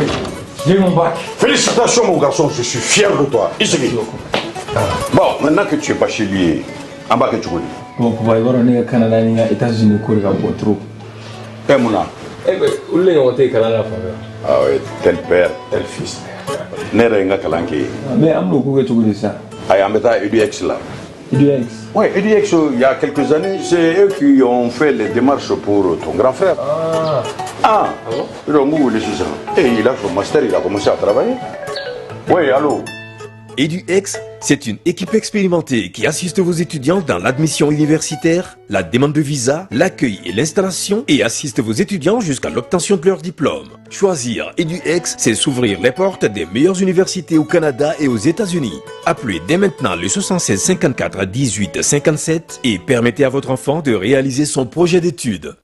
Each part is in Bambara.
Oui. J'ai eu mon bac. Félicitations, mon garçon, je suis fier de toi. I Bon, maintenant que tu es bachelier, an b'a kɛ cogo di? Bon, papa, i b'a dɔn ne ka Canada ni n ka États-Unis ko de ka bon trop. E mun na? Eh ben, olu de ɲɔgɔn tɛ kalan na fan bɛɛ. Ah oui, tel père, tel fils. Ne yɛrɛ ye n ka kalan kɛ yen. Mais an bɛn'o ko kɛ cogo di sisan? Ayi, an bɛ taa EDX la. EDX. Oui, EDX, il y a quelques années, c'est eux qui ont fait les démarches pour ton grand frère. Ah. Ah, Ah bon? Ils ont wele sisan. Et il a son master, il a commencé à travailler. Oui, allô? EduX, c'est une équipe expérimentée qui assiste vos étudiants dans l'admission universitaire, la demande de visa, l'accueil et l'installation et assiste vos étudiants jusqu'à l'obtention de leur diplôme. Choisir EduX, c'est s'ouvrir les portes des meilleures universités au Canada et aux États-Unis. Appelez dès maintenant le 76 54 18 57 et permettez à votre enfant de réaliser son projet d'études.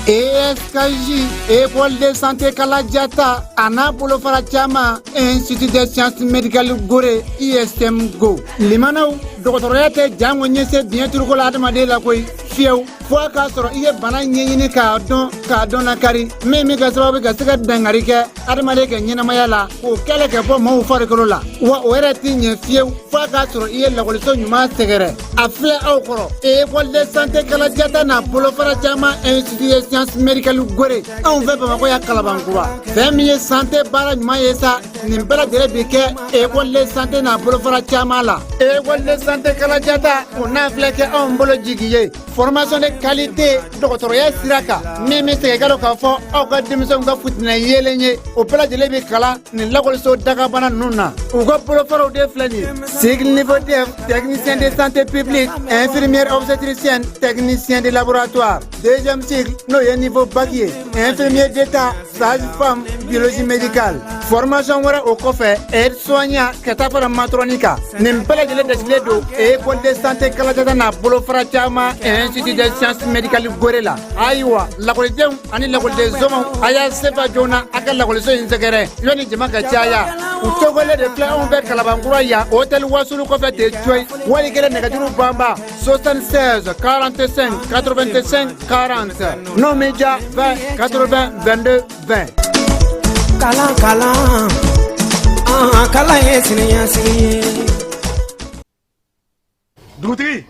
ESKJ, École de santé Kaladiata, a n'a bolofara caman, Institut des sciences médicales Gorée, ISM Go. Limanaw, dɔgɔtɔrɔya tɛ jango ɲɛse biɲɛ turuko la adamaden la koyi fiyewu fo a k'a sɔrɔ i ye bana ɲɛɲini k'a dɔn k'a dɔn lakari min bɛ kɛ sababu ka se ka dankari kɛ adamaden ka ɲɛnamaya la k'o kɛlɛ ka bɔ maaw farikolo la wa o yɛrɛ tɛ ɲɛ fiyewu fo a k'a sɔrɔ i ye lakɔliso ɲuman sɛgɛrɛ a filɛ aw kɔrɔ école de santé Kaladiata n'a bolofara caman institut de sciences médicales Gorée anw fɛ Bamakɔ yan Kalabankura fɛn min ye santé baara ɲuman ye sa nin bɛɛ lajɛlen bi kɛ école de santé n'a bolofara caman la école de santé Kaladiata o n'a filɛ kɛ anw bolo jigi ye formation de qualité dɔgɔtɔrɔya sira kan min bɛ segin ka dɔn k'a fɔ aw ka denmisɛnw ka futinɛ yeelen ye o bɛɛ lajɛlen bɛ kalan nin lakɔliso dagabana ninnu na u ka bolofaraw de filɛ nin ye cycle niveau DEF technicien de santé publique infirmière obstétricienne technicien de laboratoire deuxième cycle n'o ye niveau bac ye infirmier d'état sage-femme biologie médicale formation wɛrɛ o kɔfɛ aide soignant ka taa fara matron kan nin bɛɛ lajɛlen dasigilen don école de santé Kaladiata n'a bolofara caman institut des sciences médicales Gorée la ayiwa lakɔlidenw ani lakɔliden somaw a y'a sefa joona a ka lakɔliso in sɛgɛrɛ yanni jama ka caya u tɔgɔlen de filɛ anw fɛ Kalabankura yan hôtel Wasulu kɔfɛ ten coyi wali kɛlen nɛgɛjuru banba 76 45 85 40 n'o m'i diya 20 80 22 20. Kalan kalan an kalan ye siniɲɛsigi ye. Dugutigi,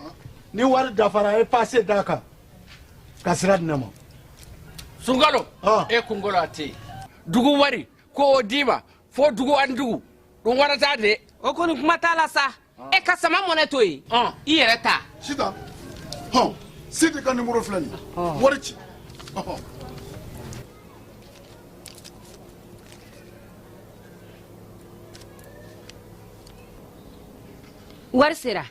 ni wari dafara, e passe d'a kan ka sira di ne ma. Sunkalo e kunkolo a tɛ yen dugu wari ko o d'i ma fo dugu ani dugu ɗum warata de. O kɔni kuma t'a la sa e ka sama mɔnɛ to yen i yɛrɛ ta. Sitan hɔn, Sidi ka nimoro filɛ nin ye, wari ci ɔhɔn. Wari sera.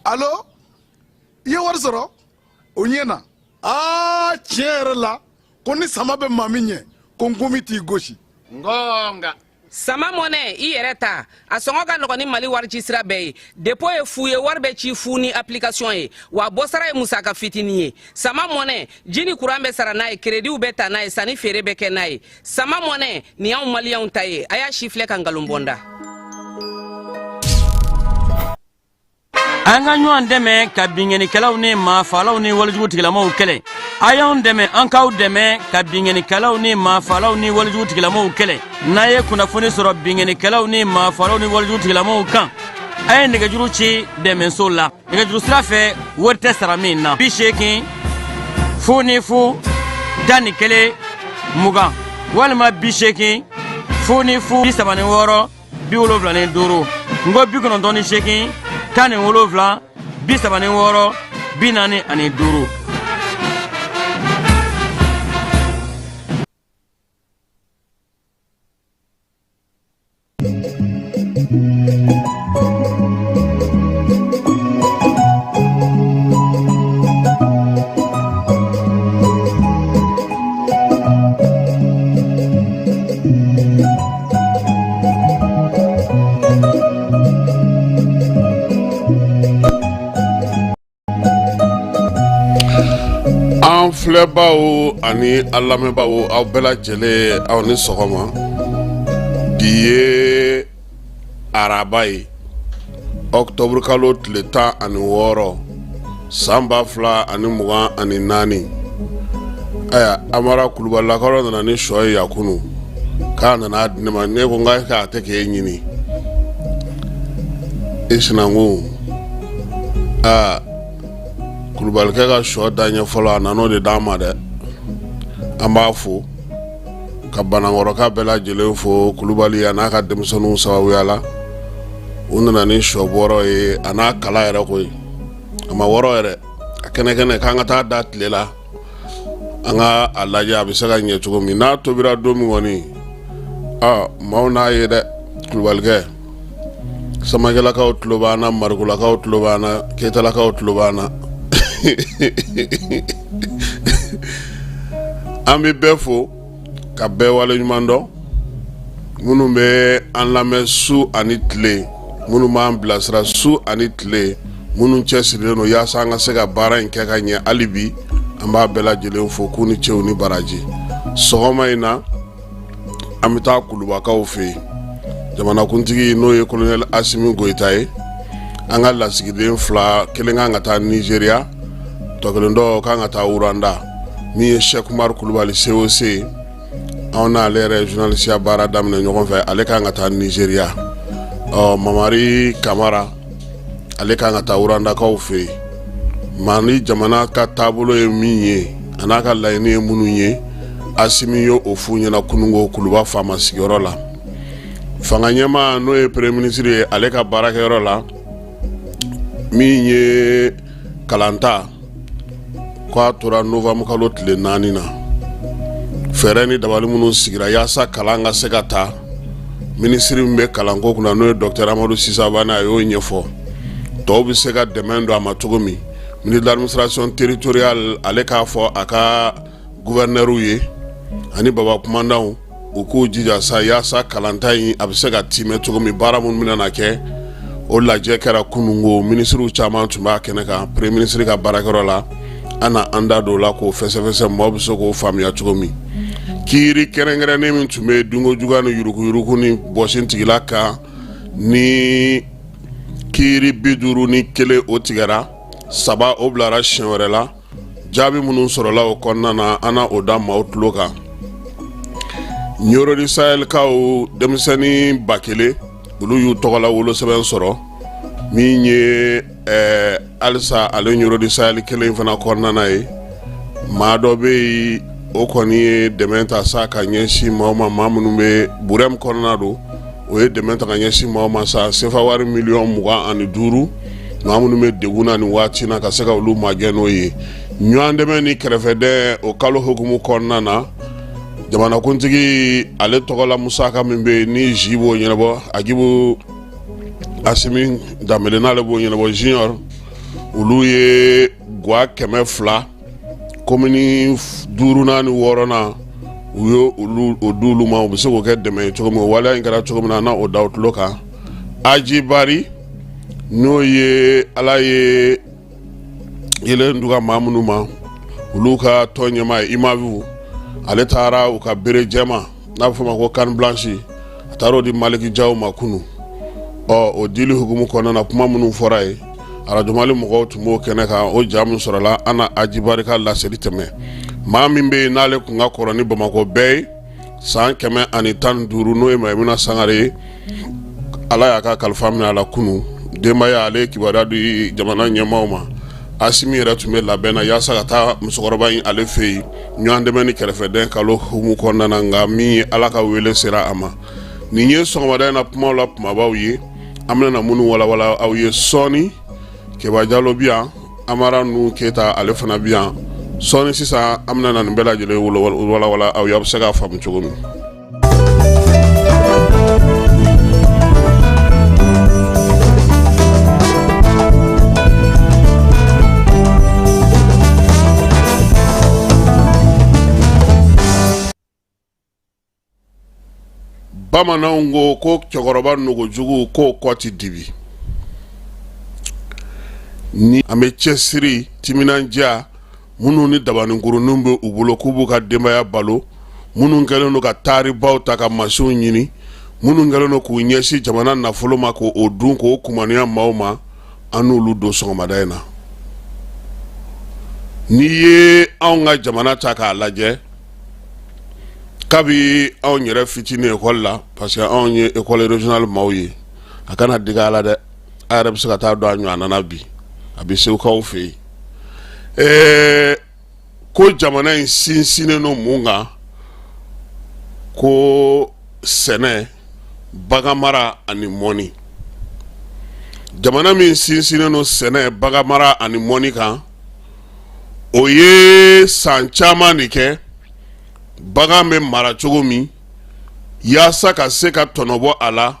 Alo, i ye wari sɔrɔ o ɲɛ na. Aa, tiɲɛ yɛrɛ la ko ni sama bɛ maa min ɲɛ ko nkomi t'i gosi. Ngonga. Sama mɔnɛ i yɛrɛ ta a sɔngɔ ka nɔgɔn ni Mali wari ci sira bɛɛ ye. Dépôt ye fu ye, wari bɛ ci fu ni application ye wa bɔsara ye musaka fitinin ye. Sama mɔnɛ, ji ni kuran bɛ sara n'a ye, créditw bɛ ta n'a ye, sanni feere bɛ kɛ n'a ye. Sama mɔnɛ nin y'anw maliyɛnw ta ye. A y'a si filɛ ka nkalon bɔ n da. An ka ɲɔgɔn dɛmɛ ka binkannikɛlaw ni maafalaw ni walejugu tigilamaw kɛlɛ. A y'anw dɛmɛ, an k'aw dɛmɛ ka binkannikɛlaw ni maafalaw ni walejugu tigilamaw kɛlɛ. N'a ye kunnafoni sɔrɔ binkannikɛlaw ni maafalaw ni walejugu tigilamaw kan, a ye nɛgɛjuru ci dɛmɛso la nɛgɛjuru sira fɛ, wari tɛ sara min na: 80 00 11 20 walima 80 00 36 75. N ko 98 17 36 45. An filɛbaw ani an lamɛnbaaw, aw bɛɛ lajɛlen, aw ni sɔgɔma. Bi ye araba ye, ɔkutɔburukalo tile 16. san 2024. Ayiwa, Amara Kulubalilakaw nana ni sɔ ye yan kunun k'a nana di ne ma. Ne ko n k'a tɛ k'e ɲini i sinankun. Aa, Kulubalikɛ ka sɔ daɲɛ fɔlɔ, a nan'o de d'an ma dɛ. An b'a fo ka Banankɔrɔka bɛɛ lajɛlen fo Kulubali a n'a ka denmisɛnninw sababuya la. U nana ni sɔ bɔrɔ ye, a n'a kala yɛrɛ koyi, a ma wɔrɔ yɛrɛ, a kɛnɛ kɛnɛ, k'an ka taa da tile la, an ka a lajɛ a bɛ se ka ɲɛ cogo min. N'a tobira don min kɔni, maaw n'a ye dɛ. Kulubalikɛ, Samakɛlakaw tulo b'an na, Marikolakaw tulo b'an na, Keyitalakaw tulo b'an na. An bɛ bɛɛ fo ka bɛɛ wale ɲuman dɔn, minnu bɛ an lamɛn su ani tile, minnu b'an bilasira su ani tile, minnu cɛsirilen don yaasa an ka se ka baara in kɛ ka ɲɛ. Hali bi an b'a bɛɛ lajɛlen fo k'u ni cew ni baraji. Sɔgɔma in na, an bɛ taa Kulubakaw fɛ yen. Jamanakuntigi, n'o ye kolonɛli Asimi Goyita ye, an ka lasigiden fila, kelen kan ka taa Nizeriya, tɔ kelen dɔ kan ka taa Rwanda. Min ye Sɛkumaru Kulubali COC ye, anw n'ale yɛrɛ journalisiya baara daminɛ ɲɔgɔn fɛ, ale kan ka taa Nizeriya. Ɔ Mamari Kamara, ale kan ka taa Rwandakaw fɛ yen. Mali jamana ka taabolo ye min ye, a n'a ka laɲini ye minnu ye, Asimi ye o f'u ɲɛna kununko Kuluba faama sigiyɔrɔ la. Fanga ɲɛmaa, n'o ye premier ministre ye, ale ka baarakɛyɔrɔ la, min ye kalanta k'a tora novembre kalo tile 4 na, fɛɛrɛ ni dabali minnu sigira yaasa kalan ka se ka ta, minisiri min bɛ kalanko kunna, n'o ye docteur Amadu Sisa Bane, a y'o ɲɛfɔ tɔw bɛ se ka dɛmɛ don a ma cogo min. Ministre de l'administration territoriale, ale k'a fɔ a ka gouverneur ye ani baba kumandanw, u k'u jija sa yaasa kalanta in a bɛ se ka timɛ cogo min. Baara minnu bɛna na kɛ, o lajɛ kɛra kununko, minisiriw caman tun b'a kɛnɛ kan premier ministre ka baarakɛyɔrɔ la. An na an da don o la k'o fɛsɛfɛsɛ, maaw bɛ se k'o faamuya cogo min. Kiiri kɛrɛnkɛrɛnnen min tun bɛ dunko juguya ni yuruguyurugu ni bɔsi tigila kan, ni kiiri 51, o tigɛra, 3 o bilara siɲɛ wɛrɛ la. Jaabi minnu sɔrɔla o kɔnɔna na, an na o da maaw tulo kan. Ɲoro du Sahelkaw denmisɛnnin 1000, olu y'u tɔgɔla wolosɛbɛn sɔrɔ. Min ye halisa ale Ɲoro du Sahel kelen fana kɔnɔna na ye, maa dɔ bɛ yen, o kɔni ye dɛmɛ ta sa ka ɲɛsin maaw ma, maa minnu bɛ Burɛmu kɔnɔna don. O ye dɛmɛ ta ka ɲɛsin maaw ma sa, sefa wari miliyɔn 25, maa minnu bɛ degun na nin waati na, ka se ka olu magɛn. N'o ye ɲɔgɔn dɛmɛ ni kɛrɛfɛdɛn o kalo hukumu kɔnɔna na, jamanakuntigi ale tɔgɔla musaka min bɛ yen ni ji b'o ɲɛnabɔ, Agibu Asimi Danbele n'ale b'o ɲɛnabɔ junior, olu ye gwa 200, komini duurunan ni wɔɔrɔnan, u ye olu o di olu ma, u bɛ se k'o kɛ dɛmɛ ye cogo min. O waleya in kɛra cogo min na, an na o da tulo kan. Aji Bari, n'o ye Ala ye yelen duga maa minnu ma, olu ka tɔn ɲɛmaa ye Imaviw, ale taara u ka bere jɛma n'a bɛ fɔ o ma ko canne blanche, a taara o di Maliki Jaw ma kunun. Ɔ o dili hukumu kɔnɔna na, kuma minnu fɔra ye, Arajo Mali mɔgɔw tun b'o kɛnɛ kan. O ja min sɔrɔla, an na Aji Bari ka laseli tɛmɛ. Maa min bɛ yen n'ale tun ka kɔrɔ ni Bamakɔ bɛɛ ye san 115, n'o ye Mayimuna Sangare ye, Ala y'a ka kalifa minɛ a la kunun. Denbaya, ale ye kibaruya di jamana ɲɛmaaw ma. Asimi yɛrɛ tun bɛ labɛn na yaasa ka taa musokɔrɔba in ale fɛ yen ɲɔgɔn dɛmɛ ni kɛrɛfɛdɛn kalo hukumu kɔnɔna na, nka min ye Ala ka wele sera a ma. Nin ye sɔgɔmada in na kumaw la kumabaw ye, an bɛna minnu walawala aw ye sɔɔni. Keba Jalo bi yan, Amara nu Keyita ale fana bi yan sɔɔni. Sisan an bɛna na nin bɛɛ lajɛlen walawala aw ye, aw bɛ se k'a faamu cogo min. Bamananw ko ko cɛkɔrɔba nogojugu k'o kɔ tɛ dibi. Ni an bɛ cɛsiri, timinandiya, minnu ni dabaninkurunin bɛ u bolo k'u b'u ka denbaya balo, minnu kɛlen don ka taaribaw ta ka masinw ɲini, minnu kɛlen don k'u ɲɛsin jamana nafolo ma k'o dun k'o kumaniya maaw ma, an n'olu don sɔgɔmada in na. N'i ye anw ka jamana ta k'a lajɛ, kabi anw yɛrɛ fitinin ekɔli la, parce que anw ye école régionale maaw ye, a kana digi a la dɛ, a yɛrɛ bɛ se ka taa don a ɲɔgɔnna na bi, a bɛ segukaw fɛ yen. Ko jamana in sinsinnen don mun kan? Ko sɛnɛ, baganmara ani mɔni. Jamana min sinsinnen don sɛnɛ, baganmara ani mɔni kan, o ye san caman de kɛ bagan bɛ mara cogo min yaasa ka se ka tɔnɔbɔ a la,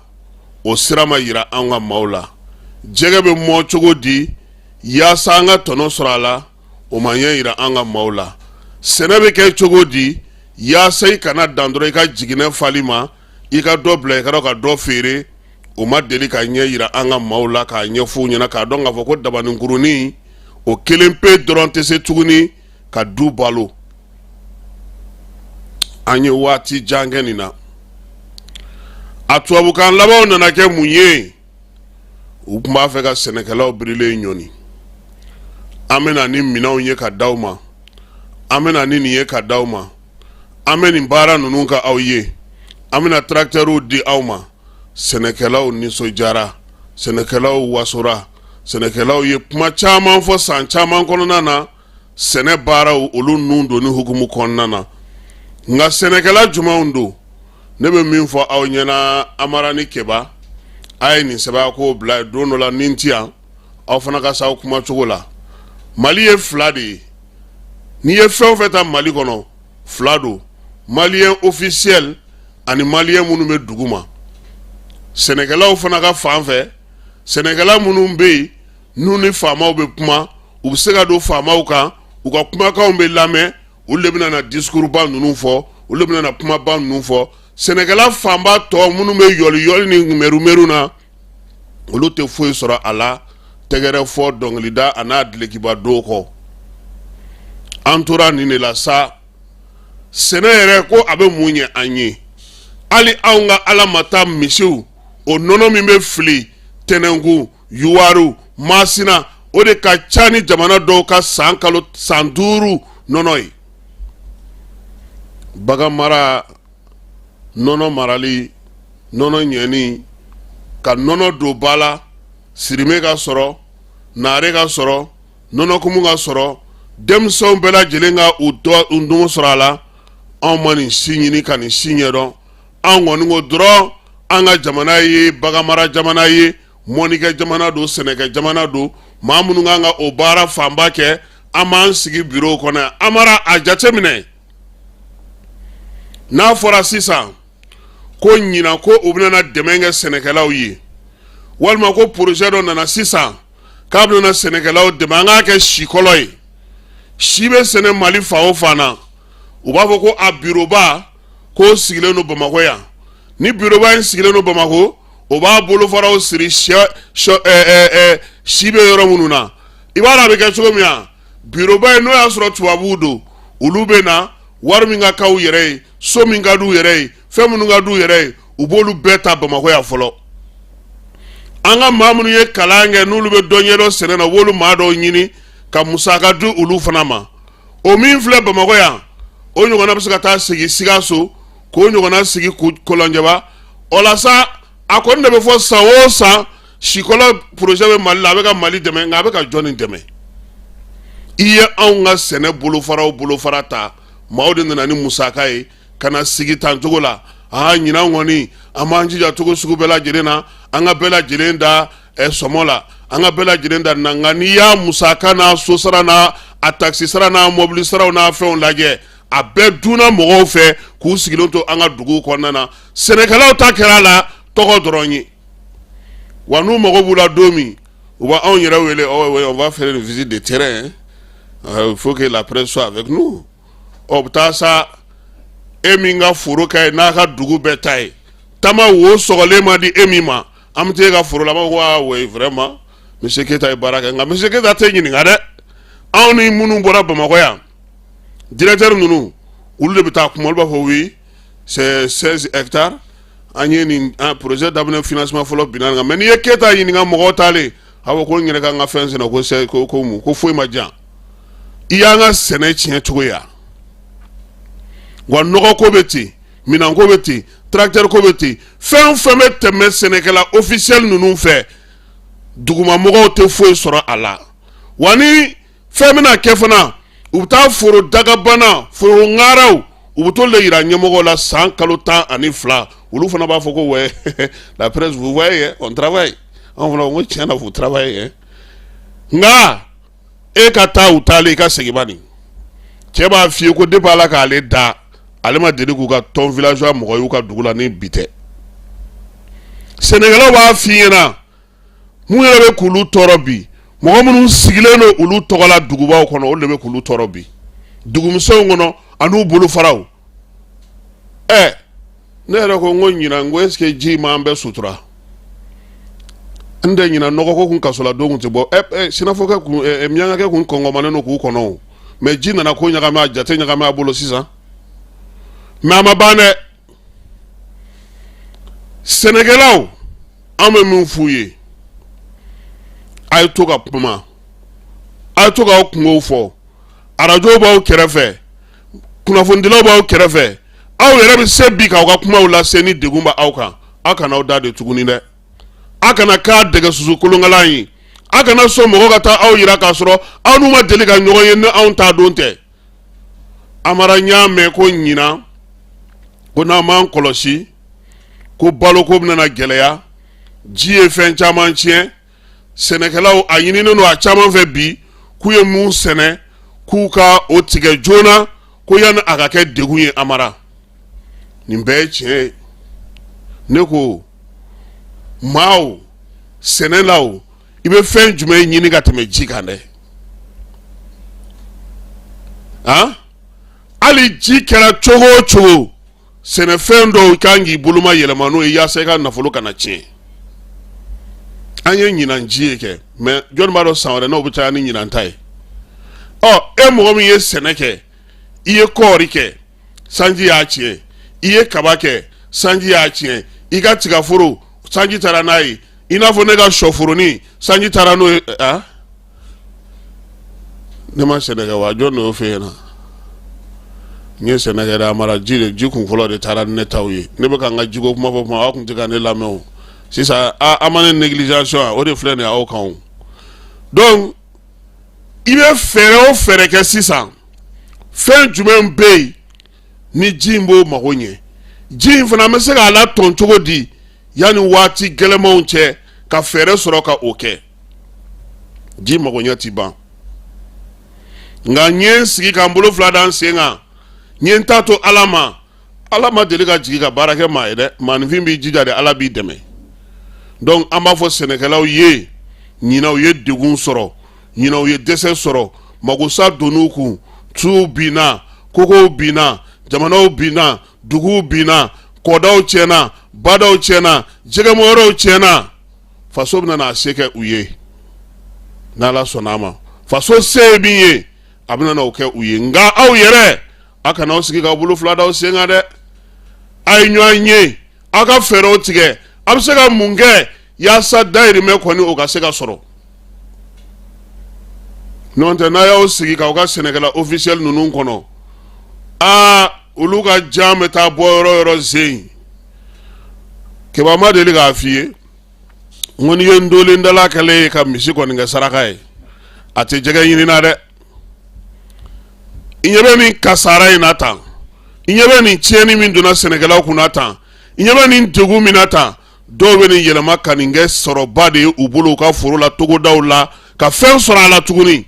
o sira ma yira an ka maaw la. Jɛgɛ bɛ mɔ cogo di yaasa an ka tɔnɔ sɔrɔ a la, o ma ɲɛ yira an ka maaw la. Sɛnɛ bɛ kɛ cogo di yaasa i kana dan dɔrɔn i ka jiginɛ fali ma, i ka dɔ bila i ka ka dɔ feere, o ma deli ka ɲɛ yira an ka maaw la, k'a ɲɛfɔ u ɲɛna k'a dɔn k'a fɔ ko dabaninkurunin o kelen pe dɔrɔn tɛ se tuguni ka du balo. An ye waati jan kɛ nin na. A tubabukan labanw nana kɛ mun ye? U tun b'a fɛ ka sɛnɛkɛlaw birilen ɲɔni. An bɛna ni minɛnw ye ka d'aw ma, an bɛna ni nin ye ka d'aw ma, an bɛ nin baara ninnu kɛ aw ye, an bɛna tractɛriw di aw ma. Sɛnɛkɛlaw nisɔndiyara, sɛnɛkɛlaw wasora, sɛnɛkɛlaw ye kuma caman fɔ san caman kɔnɔna na, sɛnɛ baaraw olu nun donni hukumu kɔnɔna na. Nka sɛnɛkɛla jumɛnw don? Ne bɛ min fɔ aw ɲɛna, Amara ni Keba, a ye nin sɛbɛn ko bila don dɔ la ni n ti yan, aw fana ka s'aw kuma cogo la. Mali ye fila de ye. N'i ye fɛn o fɛn ta Mali kɔnɔ, fila don: malien officiel ani malien minnu bɛ dugu ma. Sɛnɛkɛlaw fana ka fan fɛ, sɛnɛkɛla minnu bɛ yen n'u ni faamaw bɛ kuma, u bɛ se ka don faamaw kan, u ka kumakanw bɛ lamɛn, olu de bɛna na discours ba ninnu fɔ, olu de bɛna na kumaba ninnu fɔ. Sɛnɛkɛla fanba tɔ minnu bɛ yɔli yɔli ni meru meru na, olu tɛ foyi sɔrɔ a la tɛgɛrɛ fɔ, dɔnkilida a n'a dulokiba don kɔ. An tora nin de la sa. Sɛnɛ yɛrɛ ko a bɛ mun ɲɛ an ye? Hali anw ka ala ma taa misiw, o nɔnɔ min bɛ fili Tɛnɛnkun, Yuwaru, Masina, o de ka ca ni jamana dɔw ka san kalo san 5 nɔnɔ ye. Bagan mara, nɔnɔ marali, nɔnɔ ɲɛni, ka nɔnɔ don ba la, sirimɛ ka sɔrɔ, naare ka sɔrɔ, nɔnɔkumu ka sɔrɔ, denmisɛnw bɛɛ lajɛlen ka u dɔn sɔrɔ a la. Anw ma nin si ɲini ka nin si ɲɛdɔn. An kɔni ko dɔrɔn an ka jamana ye baganmara jamana ye, mɔnikɛ jamana don, sɛnɛkɛ jamana don. Maa minnu kan ka o baara fanba kɛ, an b'an sigi biro kɔnɔ. Amara, a jateminɛ, n'a fɔra sisan ko ɲinan ko u bɛna dɛmɛ kɛ sɛnɛkɛlaw ye, walima ko projet dɔ nana sisan k'a bɛna sɛnɛkɛlaw dɛmɛ, an k'a kɛ sikɔlɔ ye. Si bɛ sɛnɛ Mali fan o fan na, u b'a fɔ ko a biroba k'o sigilen don Bamakɔ yan. Ni biroba in sigilen don Bamakɔ, o b'a bolofaraw siri si bɛ yɔrɔ minnu na. I b'a dɔn a bɛ kɛ cogo min na, biroba in, n'o y'a sɔrɔ tubabuw don, olu bɛ na wari min ka k'u yɛrɛ ye, so min ka d'u yɛrɛ ye, fɛn minnu ka d'u yɛrɛ ye, u b'olu bɛɛ ta Bamakɔ yan fɔlɔ. An ka maa minnu ye kalan kɛ, n'olu bɛ dɔ ɲɛdɔn sɛnɛ na, u b'olu maa dɔw ɲini ka musaka di olu fana ma. O min filɛ Bamakɔ yan, o ɲɔgɔnna bɛ se ka taa sigi Sikaso, k'o ɲɔgɔnna sigi Kolonjɛba. O la sa, a kɔni de bɛ fɔ san o san, sikɔlɔ projet bɛ Mali la, a bɛ ka Mali dɛmɛ. Nka a bɛ ka jɔnni dɛmɛ? I ye anw ka sɛnɛ bolofaraw bolofara ta, maaw de nana ni musaka ye ka na sigi tan cogo la. Aa, ɲinan kɔni an b'an jija cogo sugu bɛɛ lajɛlen na, an ka bɛɛ lajɛlen da sɔmɔ la, an ka bɛɛ lajɛlen da na. Nka n'i y'a musaka n'a so sara n'a a takisi sara n'a mɔbili saraw n'a fɛnw lajɛ, a bɛɛ dunna mɔgɔw fɛ k'u sigilen to an ka duguw kɔnɔna na. Sɛnɛkɛlaw ta kɛra a la tɔgɔ dɔrɔn ye. Wa n'u mago b'u la don min, u b'anw yɛrɛ wele: oh, on va faire une visite de terrain, il faut que la presse soit avec nous. Ɔ, bɛ taa sa, e min ka foro ka ye n'a ka dugu bɛɛ ta ye, tama wo sɔgɔlen ma di e min ma, an bɛ taa e ka foro la, an b'a fɔ ko ah oui, vraiment, monsieur Keyita ye baara kɛ. Nka monsieur Keyita tɛ ɲininka dɛ. Anw ni minnu bɔra Bamakɔ yan, directeur ninnu, olu de bɛ taa kuma. Olu b'a fɔ: oui, c'est 16 hectares, an ye nin projet daminɛ, financement fɔlɔ binna kan. Mais n'i ye Keyita ɲininka, mɔgɔw taalen, a b'a fɔ ko n yɛrɛ ka n ka fɛn sɛnɛ, ko ko mun, ko foyi ma diyan. I y'an ka sɛnɛ tiɲɛ cogo ya. Wa nɔgɔko bɛ ten, minɛnko bɛ ten, tracteur ko bɛ ten, fɛn o fɛn bɛ tɛmɛ sɛnɛkɛla officiel ninnu fɛ, dugumamɔgɔw tɛ foyi sɔrɔ a la. Wa ni fɛn bɛna kɛ fana, u bɛ taa foro dagabana, foro ŋaaraw, u bɛ t'olu de yira ɲɛmɔgɔw la san kalo 12. Olu fana b'a fɔ ko ouais, la presse, vous voyez, on travaille. Anw fana ko tiɲɛ na, vous travaillez. Nka e ka taa u taalen, i ka segin bani. Cɛ b'a f'i ye ko depuis Ala k'ale da, ale ma deli k'u ka tɔn villageois mɔgɔ y'u ka dugu la ni bi tɛ. Sɛnɛkɛlaw b'a f'i ɲɛna mun yɛrɛ bɛ k'olu tɔɔrɔ bi, mɔgɔ minnu sigilen don olu tɔgɔ la dugubaw kɔnɔ, olu de bɛ k'olu tɔɔrɔ bi dugumisɛnw kɔnɔ an'u bolofaraw. Ɛ, ne yɛrɛ ko n ko ɲinan, n ko est ce que ji m'an bɛɛ sutura? N tɛ ɲinan nɔgɔko kun, kasoladon kun tɛ bɔ. Ɛ ɛ, sinafɔkɛ kun, ɛ miyankakɛ kun kɔngɔmanen don k'u kɔnɔ o, mais ji nana ko ɲagami a jate ɲagami a bolo sisan. Mais a ma ban dɛ. Sɛnɛkɛlaw, an bɛ min f'u ye, a ye to ka kuma, a ye to k'aw kungow fɔ. Arajow b'aw kɛrɛfɛ, kunnafonidilaw b'aw kɛrɛfɛ, aw yɛrɛ bɛ se bi k'aw ka kumaw lase. Ni degun bɛ aw kan, aw kana aw da de tuguni dɛ. A kana k'a dɛgɛ susu kolonkalan ye. A kana sɔn mɔgɔ ka taa aw yira k'a sɔrɔ aw n'u ma deli ka ɲɔgɔn ye ni anw t'a don tɛ. Amara, n y'a mɛn ko ɲinan, ko n'an m'an kɔlɔsi, ko baloko bɛna gɛlɛya. Ji ye fɛn caman tiɲɛ. Sɛnɛkɛlaw, a ɲininen don a caman fɛ bi k'u ye mun sɛnɛ, k'u ka o tigɛ joona, ko yanni a ka kɛ degun ye. Amara, nin bɛɛ ye tiɲɛ ye. Ne ko maaw, sɛnɛ la o, i bɛ fɛn jumɛn ɲini ka tɛmɛ ji kan dɛ? Han, hali ji kɛra cogo o cogo, sɛnɛfɛn dɔw kan k'i boloma yɛlɛma n'o ye yaasa i ka nafolo kana tiɲɛ. An ye ɲinan ji ye kɛ, mais jɔnni b'a dɔn san wɛrɛ n'o bɛ caya ni ɲinan ta ye? Ɔ, e mɔgɔ min ye sɛnɛ kɛ, i ye kɔɔri kɛ, sanji y'a tiɲɛ. I ye kaba kɛ, sanji y'a tiɲɛ. I ka tigaforo, sanji taara n'a ye. I n'a fɔ ne ka sɔforonin, sanji taara n'o ye. A ne ma sɛnɛ kɛ wa? Jɔn de y'o f'e ɲɛna? N ye sɛnɛ kɛ dɛ, Amara. Ji de, ji kun fɔlɔ de taara ni ne taw ye. Ne bɛ ka n ka jiko kuma fɔ kuma, aw kun tɛ ka ne lamɛn o. Sisan a ma ne négligence, o de filɛ nin ye aw kan o. Donc i bɛ fɛɛrɛ o fɛɛrɛ kɛ sisan, fɛn jumɛn bɛ yen ni ji in b'o mago ɲɛ? Ji in fana, an bɛ se k'a latɔn cogo di yanni waati gɛlɛmanw cɛ, ka fɛɛrɛ sɔrɔ ka o kɛ? Ji magoɲɛ ti ban. Nka n ye n sigi ka n bolo fila da n sen kan, n ye n ta to Ala ma. Ala ma deli ka jigin ka baara kɛ maa ye dɛ. Maaninfin b'i jija de, Ala b'i dɛmɛ. Donc an b'a fɔ sɛnɛkɛlaw ye, ɲinan u ye degun sɔrɔ, ɲinan u ye dɛsɛ sɔrɔ, magosa donn'u kun, tuw binna, kogow binna, jamanaw binna, duguw binna, kɔdaw tiɲɛna, badaw tiɲɛna, jɛgɛmɔyɔrɔw tiɲɛna. Faso bɛna n'a se kɛ u ye n'Ala sɔnna a ma. Faso se ye min ye, a bɛna n'o kɛ u ye. Nka aw yɛrɛ, a kana aw sigi k'aw bolo fila d'aw sen kan dɛ. A ye ɲɔgɔn ye, aw ka fɛɛrɛw tigɛ. A bɛ se ka mun kɛ yaasa dayirimɛ kɔni o ka se ka sɔrɔ? N'o tɛ, n'a y'aw sigi k'aw ka sɛnɛkɛla officiel ninnu kɔnɔ, aa, olu ka jan bɛ taa bɔ yɔrɔ yɔrɔ sen. Keba ma deli k'a f'i ye n ko n'i ye ndolendala kɛlen ye ka misi kɔni kɛ saraka ye, a tɛ jɛgɛ ɲini na dɛ. I ɲɛ bɛ nin kasara in na tan, i ɲɛ bɛ nin tiɲɛni min donna sɛnɛkɛlaw kunna tan, i ɲɛ bɛ nin degun min na tan, dɔw bɛ nin yɛlɛma ka nin kɛ sɔrɔba de ye u bolo u ka foro la, togodaw la, ka fɛn sɔrɔ a la tuguni.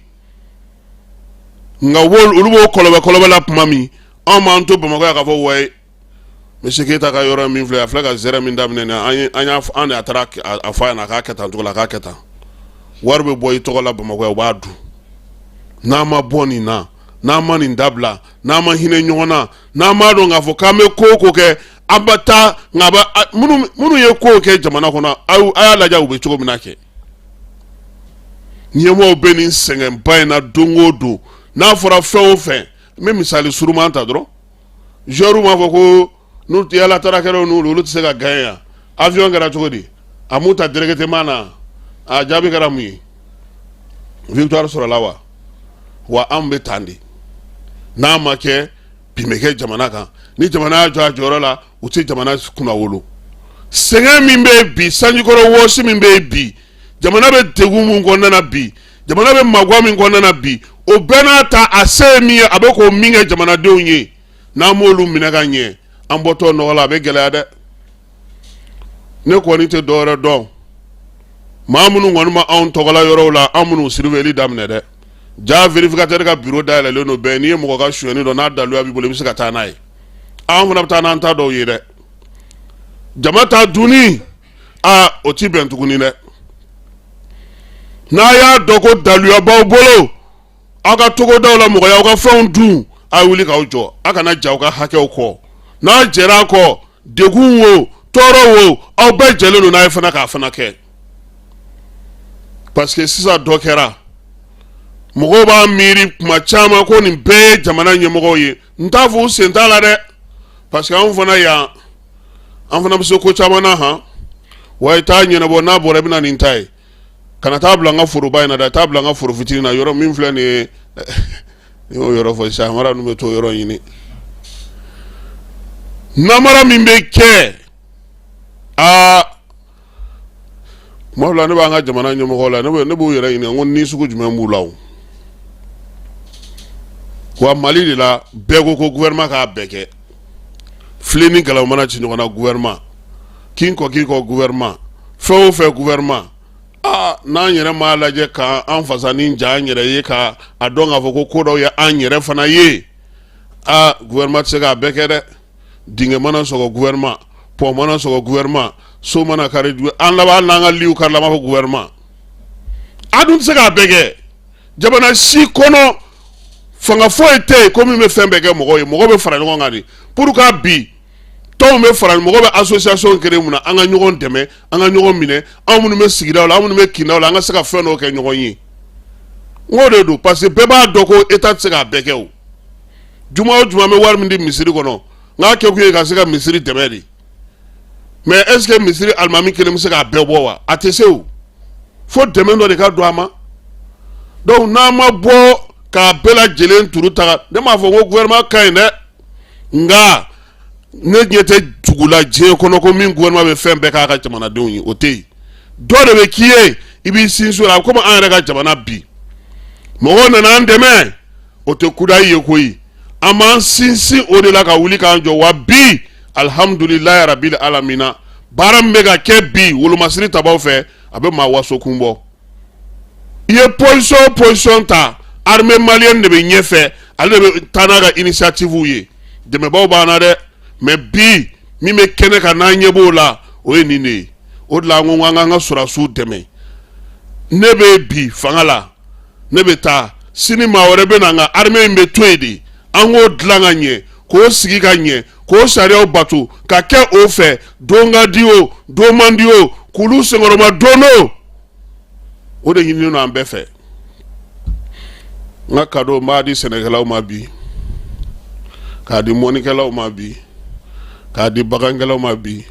Nka olu b'o kɔlɔbɛ kɔlɔbɛ la tuma min, anw b'an to Bamakɔ yan k'a fɔ wayi, monsieur Keyita ka yɔrɔ min filɛ, a filɛ ka zɛrɛ min daminɛ nin, an y'a an de a taara a fɔ a ɲɛna a k'a kɛ tan cogo la, a k'a kɛ tan. Wari bɛ bɔ i tɔgɔ la Bamakɔ yan, u b'a dun. N'an ma bɔ nin na, n'an ma nin dabila, n'an ma hinɛ ɲɔgɔn na, n'an m'a dɔn k'a fɔ k'an bɛ ko o ko kɛ, an bɛ taa nka minnu ye kow kɛ jamana kɔnɔ, a y'a lajɛ u bɛ cogo min na kɛ. Ɲɛmɔgɔw bɛ nin sɛgɛnba in na don o don. N'a fɔra fɛn o fɛn, n bɛ misali suruman ta dɔrɔn. Joueurs m'a fɔ ko n'u yala taara kɛra n'olu, olu tɛ se ka gagner yan. Avion kɛra cogo di? A m'u ta directement na. A jaabi kɛra mun ye? Victoire sɔrɔla wa? Wa anw bɛ tan de, n'a ma kɛ bin bɛ kɛ jamana kan. Ni jamana y'a jɔ a jɔyɔrɔ la, u tɛ jamana kunnawolo. Sɛgɛn min bɛ bi, sanjikɔrɔ wɔsi min bɛ bi, jamana bɛ degun min kɔnɔna na bi, jamana bɛ magan min kɔnɔna na bi, o bɛɛ n'a ta, a se ye min ye, a bɛ k'o min kɛ jamanadenw ye, n'an m'olu minɛ ka ɲɛ, an bɔtɔ nɔgɔ la, a bɛ gɛlɛya dɛ. Ne kɔni tɛ dɔwɛrɛ dɔn, maa minnu kɔni ma anw tɔgɔla yɔrɔw la, an minnu surveillir daminɛ dɛ. Ja vérificateur ka bureau dayɛlɛlen don bɛɛ. N'i ye mɔgɔ ka sonyɛni dɔn, n'a daluya b'i bolo, i bɛ se ka taa n'a ye. An fana bɛ taa n'an ta dɔw ye dɛ. Jama ta dunni, aa, o ti bɛn tuguni dɛ. N'a y'a dɔn ko daluya b'aw bolo, aw ka togodaw la, mɔgɔ y'aw ka fɛnw dun, a ye wuli k'aw jɔ. A kana jɛ aw ka hakɛw kɔ. N'a jɛra a kɔ, degun wo, tɔɔrɔ wo, aw bɛɛ jɛlen don n'a ye fana k'a fana kɛ, parce que sisan dɔ kɛra, mɔgɔw b'a miiri kuma caman ko nin bɛɛ ye jamana ɲɛmɔgɔw ye. N t'a fɔ u sen t'a la dɛ, parce que anw fana yan, an fana bɛ se ko caman na han. Wa i t'a ɲɛnabɔ, n'a bɔra i bɛ na nin ta ye, kana taa bila n ka foroba in na dɛ, taa bila n ka foro fitinin na. Yɔrɔ min filɛ nin ye, n y'o yɔrɔ fɔ sisan, mara ninnu bɛ t'o yɔrɔ ɲini. Namara min bɛ kɛ, aa, kuma dɔ la ne b'an ka jamana ɲɛmɔgɔw la, ne b'u yɛrɛ ɲininka ko ni sugu jumɛn b'u la o. Wa Mali de la, bɛɛ ko ko gouvernement k'a bɛɛ kɛ. Filen ni galaw mana ci ɲɔgɔn na, gouvernement k'i kɔ, k'i kɔ, gouvernement fɛn o fɛn, gouvernement. Aa, n'an yɛrɛ m'a lajɛ k'an fasa ni ja an yɛrɛ ye, ka a dɔn k'a fɔ ko ko dɔw ye an yɛrɛ fana ye, aa, gouvernement tɛ se k'a bɛɛ kɛ dɛ. Dingɛ mana sɔgɔ, gouvernement. Pont mana sɔgɔ, gouvernement. So mana kari, an laban n'an ka liw kari la, an b'a fɔ gouvernement. A dun tɛ se k'a bɛɛ kɛ. Jamana si kɔnɔ, fanga foyi tɛ yen ko min bɛ fɛn bɛɛ kɛ mɔgɔw ye. Mɔgɔ bɛ fara ɲɔgɔn kan de pour que bi tɔnw bɛ fara, mɔgɔ bɛ association créer mun na? An ka ɲɔgɔn dɛmɛ, an ka ɲɔgɔn minɛ, anw minnu bɛ sigidaw la, anw minnu bɛ kindaw la, an ka se ka fɛn dɔw kɛ ɲɔgɔn ye. N k'o de don, parce que bɛɛ b'a dɔn ko État tɛ se k'a bɛɛ kɛ. O juma o juma, an bɛ wari min di misiri kɔnɔ, n k'a kɛ kun ye ka se ka misiri dɛmɛ de. Mais est ce que misiri alimami kelen bɛ se k'a bɛɛ bɔ wa? A tɛ se o, fo dɛmɛ dɔ de ka don a ma. Donc n'an ma bɔ k'a bɛɛ lajɛlen turu ta, ne m'a fɔ ko gouvernement ka ɲi dɛ, nka ne ɲɛ tɛ dugu la diɲɛ kɔnɔ ko min gouvernement bɛ fɛn bɛɛ k'a ka jamanadenw ye, o tɛ yen. Dɔ de bɛ k'i ye, i b'i sinsin o la. Komi an yɛrɛ ka jamana bi, mɔgɔw nana an dɛmɛ, o tɛ kudayi ye koyi. An b'an sinsin o de la ka wuli k'an jɔ. Wa bi, alihamudulilayi rabil alamina, baara min bɛ ka kɛ bi wolomasiri tabaw fɛ, a bɛ maa waso kun bɔ. I ye position o position ta, armée malienne de bɛ ɲɛfɛ, ale de bɛ taa n'a ka initiative ye. Dɛmɛbaaw b'an na dɛ, mais bi min bɛ kɛnɛ kan n'an ɲɛ b'o la, o ye nin de ye. O de la an ko k'an ka sɔrɔdasiw dɛmɛ. Ne bɛ bi fanga la, ne bɛ taa sini, maa wɛrɛ bɛ na, n ka armée in bɛ to yen de. An k'o dilan ka ɲɛ, k'o sigi ka ɲɛ, k'o sariyaw bato ka kɛ o fɛ. Don ka di o, don man di o, k'olu senkɔrɔma don o, o de ɲininen don an bɛɛ fɛ. N ka cadeau, n b'a di sɛnɛkɛlaw ma bi, k'a di mɔnikɛlaw ma bi, k'a di bagankɛlaw ma bi.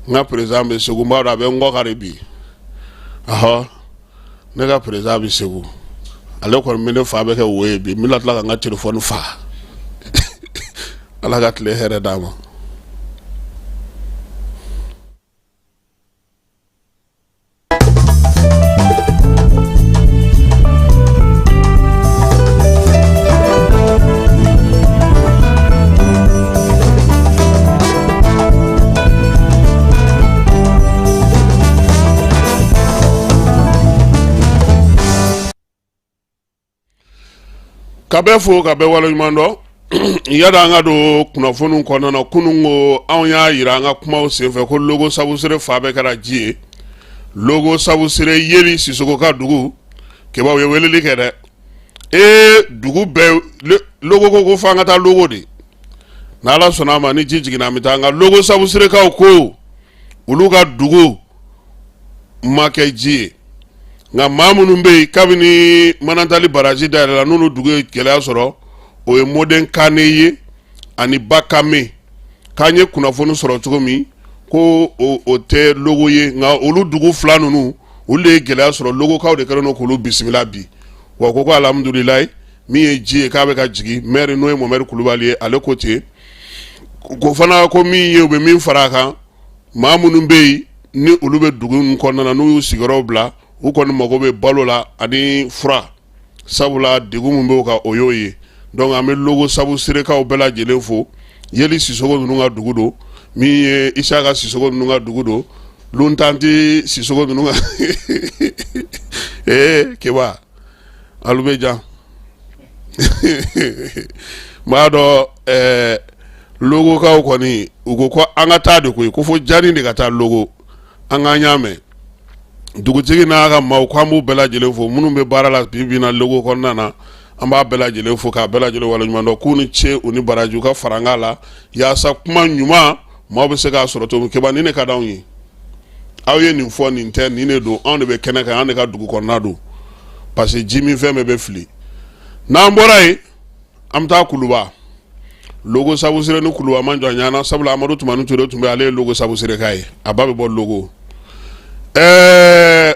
N ka président bɛ Segu, n b'a dɔn a bɛ n kɔ kari bi. Ɔhɔ, ne ka président bɛ Segu, ale kɔni bɛ ne fa bɛ kɛ wo ye bi. N bɛna tila ka n ka telefɔni fa. Ala ka tile hɛrɛ d'a ma. Ka bɛɛ fo, ka bɛɛ waleɲuman dɔn. Yada an ka don kunnafoniw kɔnɔna na. Kunun ko anw y'a jira an ka kumaw senfɛ ko Logo Sabusire fa bɛɛ kɛra ji ye. Logo Sabusire Yeli Sisoko ka dugu kebaw ye weleli kɛ dɛ. Ee, dugu bɛɛ Logo ko fo an ka taa Logo de. N'Ala sɔnna a ma, ni ji jiginna, an bɛ taa. An ka Logo Sabusirekaw ko olu ka dugu ma kɛ ji ye, nka maa minnu bɛ yen kabini Manantali baraji dayɛlɛla, n'olu dugu ye gɛlɛya sɔrɔ, o ye Mɔden Kane ye ani Bakame. K'an ye kunnafoni sɔrɔ cogo min ko o tɛ Logo ye, nka olu dugu fila ninnu, olu de ye gɛlɛya sɔrɔ. Logokaw de kɛlen don k'olu bisimila bi. Wa ko alhamdulilayi. Min ye ji ye k'a bɛ ka jigin, maire n'o ye Mohamɛdi Kulubali ye, ale ko ten. Ko fana ko min ye, u bɛ min fara a kan, maa minnu bɛ yen ni olu bɛ dugu ninnu kɔnɔna na, n'u y'u sigiyɔrɔw bila, u kɔni mago bɛ balo la ani fura, sabula degun min b'o kan, o y'o ye. Donc an bɛ Logo Sabu Sirekaw bɛɛ lajɛlen fo. Yeli Sisoko ninnu ka dugu don, min ye Isaka Sisoko ninnu ka dugu don, Luntanti Sisoko ninnu ka ee Keba alu bɛ jan. N b'a dɔn ɛɛ Logokaw kɔni, u ko ko an ka taa de koyi, ko fo Jani de ka taa Logo. An k'an y'a mɛn, dugutigi n'a ka maaw, ko an b'u bɛɛ lajɛlen fo. Minnu bɛ baara la bi bi in na Logo kɔnɔna na, an b'a bɛɛ lajɛlen fo k'a bɛɛ lajɛlen waleɲuman dɔn, k'u ni ce, u ni baraji, u ka fara an la yaasa kuma ɲuman maaw bɛ se k'a sɔrɔ cogo min. Keba, nin de ka d'anw ye. Aw ye nin fɔ, nin tɛ, nin de don. Anw de bɛ kɛnɛ kan, an de ka dugu kɔnɔna don, parce que ji min fɛn bɛɛ bɛ fili. N'an bɔra yen, an bɛ taa Kuluba. Logo Sabusire ni Kuluba man jɔ ɲana, sabula Amadu Tumani Ture tun bɛ, ale ye Logo Sabusire ka ye, a ba bɛ bɔ Logo. Ɛɛ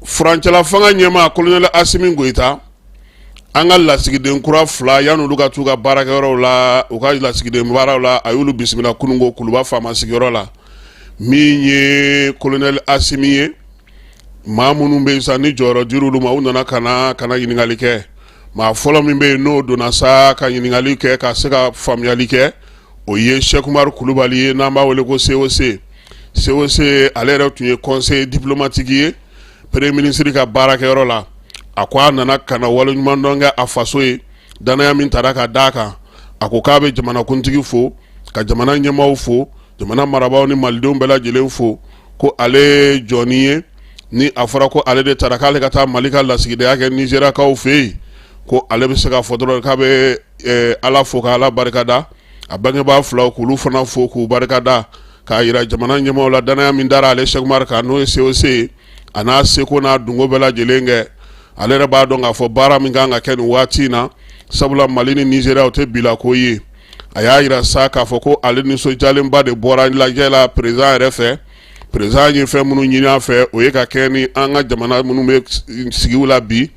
furancɛla fanga ɲɛmaa kolonɛli Asimi Goyita, an ka lasigiden kura fila, yan'olu ka t'u ka baarakɛyɔrɔw la, u ka lasigiden baaraw la, a y'olu bisimila kununko Kuluba faama sigiyɔrɔ la. Min ye kolonɛli Asimi ye, maa minnu bɛ yen sa ni jɔyɔrɔ dir'olu ma, u nana ka na ɲininkali kɛ. Maa fɔlɔ min bɛ yen n'o donna sa ka ɲininkali kɛ ka se ka faamuyali kɛ, o ye Sɛkumaru Kulubali ye, n'an b'a wele ko COC. COC, ale yɛrɛ tun ye conseiller diplomatique ye premier ministre ka baarakɛyɔrɔ la. A ko a nana ka na waleɲumandɔn kɛ a faso ye, danaya min tara ka d'a kan. A ko k'a bɛ jamanakuntigi fo, ka jamana ɲɛmaaw fo, jamana marabaaw ni malidenw bɛɛ lajɛlen fo, ko ale jɔni ye ni a fɔra ko ale de taara k'ale ka taa Mali ka lasigidenya kɛ Nizeriyakaw fɛ yen, ko ale bɛ se k'a fɔ dɔrɔn k'a bɛ Ala fo ka Ala barikada, a bangebaa filaw k'olu fana fo k'u barikada, k'a jira jamana ɲɛmaaw la danaya min dara ale Sɛkumaru kan, n'o ye COC ye, a n'a seko n'a dungo bɛɛ lajɛlen kɛ. Ale yɛrɛ b'a dɔn k'a fɔ baara min kan ka kɛ nin waati in na, sabula Mali ni Nizeriya o tɛ bila ko ye. A y'a jira sa k'a fɔ ko ale nisɔndiyalenba de bɔra lajɛ la président yɛrɛ fɛ. Président ye fɛn minnu ɲini a fɛ, o ye ka kɛ ni an ka jamana minnu bɛ sigiw la bi,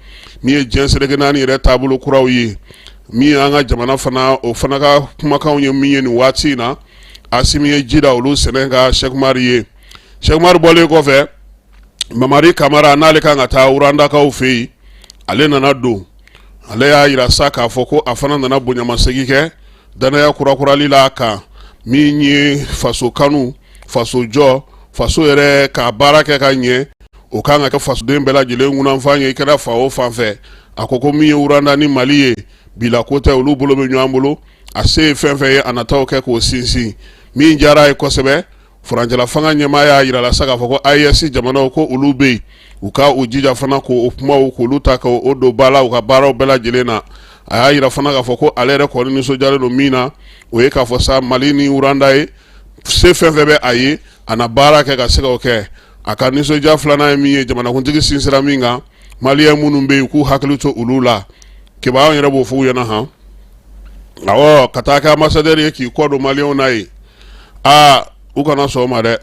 min ye diɲɛ seleke naani yɛrɛ taabolo kuraw ye, min ye an ka jamana fana, o fana ka kumakanw ye min ye nin waati in na. Asimi ye ji da olu sɛnɛ ka Sɛkumaru ye. Sɛkumaru bɔlen kɔfɛ, Mamari Kamara, n'ale kan ka taa Rwandakaw fɛ yen, ale nana don. Ale y'a jira sa k'a fɔ ko a fana nana bonyamasegin kɛ danaya kurakurali la a kan, min ye faso kanu, faso jɔ, faso yɛrɛ ka baara kɛ ka ɲɛ, o kan ka kɛ fasoden bɛɛ lajɛlen kunnafan ye, i kɛra fan o fan fɛ. A ko ko min ye Rwanda ni Mali ye, bila ko tɛ, olu bolo bɛ ɲɔgɔn bolo. A se ye fɛn fɛn ye, a na taa o kɛ k'o sinsin. Min diyara a ye kosɛbɛ, furancɛla fanga ɲɛmaa y'a jira la sa k'a fɔ ko AES jamanaw, ko olu bɛ yen, u ka u jija fana k'o kumaw k'olu ta k'o don ba la u ka baaraw bɛɛ lajɛlen na. A y'a jira fana k'a fɔ ko ale yɛrɛ kɔni nisɔndiyalen don min na, o ye k'a fɔ sa Mali ni Rwanda ye, se fɛn fɛn bɛ a ye, a na baara kɛ ka se k'o kɛ. A ka nisɔndiya filanan ye min ye, jamanakuntigi sinsira min kan, maliyɛn minnu bɛ yen, k'u hakili to olu la. Keba, anw yɛrɛ b'o fɔ u ɲɛna han. Awɔ, ka taa kɛ ambassadeur ye k'i kɔ don maliyɛnw na ye, aa, u kana sɔn o ma dɛ.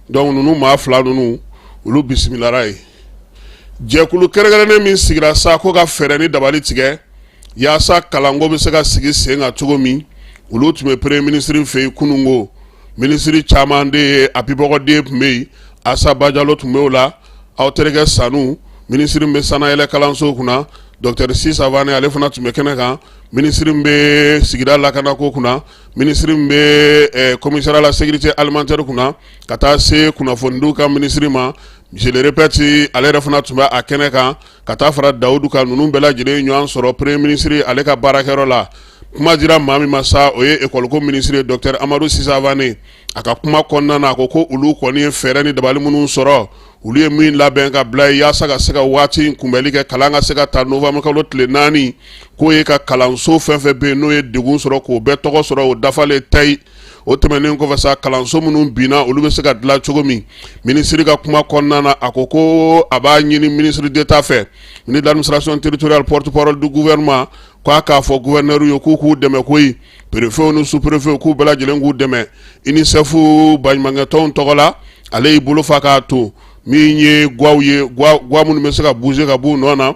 Donc ninnu maa fila ninnu, olu bisimilara ye. Jɛkulu kɛrɛnkɛrɛnnen min sigira sa ko ka fɛɛrɛ ni dabali tigɛ yaasa kalanko bɛ se ka sigi sen kan cogo min, olu tun bɛ premier ministre fɛ yen kununko. Minisiri caman de ye a bibɔgɔden tun bɛ yen, Asa Bajalo tun bɛ o la, aw terikɛ Sanu, minisiri min bɛ sanayɛlɛ kalanso kunna, docteur Si Savane, ale fana tun bɛ kɛnɛ kan, minisiri min bɛ sigida lakanako kunna, minisiri min bɛ commissariat à la sécurité alimentaire kunna, ka taa se kunnafonidiw ka minisiri ma, je le répète, ale yɛrɛ fana tun bɛ a kɛnɛ kan, ka taa fara Dawudu kan. Ninnu bɛɛ lajɛlen ɲɔgɔn sɔrɔ premier ministre ale ka baarakɛyɔrɔ la. Kuma dira maa min ma sa, o ye école ko minisiri ye, docteur Amadu Si Savane. A ka kuma kɔnɔna na, a ko ko olu kɔni ye fɛɛrɛ ni dabali minnu sɔrɔ, olu ye min labɛn ka bila yen yaasa ka se ka waati in kunbɛli kɛ, kalan ka se ka ta novembre kalo tile 4, k'o ye ka kalanso fɛn fɛn bɛ yen n'o ye degun sɔrɔ, k'o bɛɛ tɔgɔ sɔrɔ, o dafalen tayi. O tɛmɛnen kɔfɛ sa, kalanso minnu binna, olu bɛ se ka dilan cogo min. Minisiri ka kuma kɔnɔna na, a ko ko a b'a ɲini ministre d'État fɛ, ministre de l'administration territoriale, porte-parole du gouvernement, k'a k'a fɔ gouverneur ye k'u k'u dɛmɛ koyi, préfets ni sous-préfets, k'u bɛɛ lajɛlen k'u dɛmɛ. UNICEF baɲumankɛtɔnw tɔgɔ la, ale y'i bolo fa k'a to min ye gwaw ye, gwa minnu bɛ se ka bouger ka b'u nɔ na.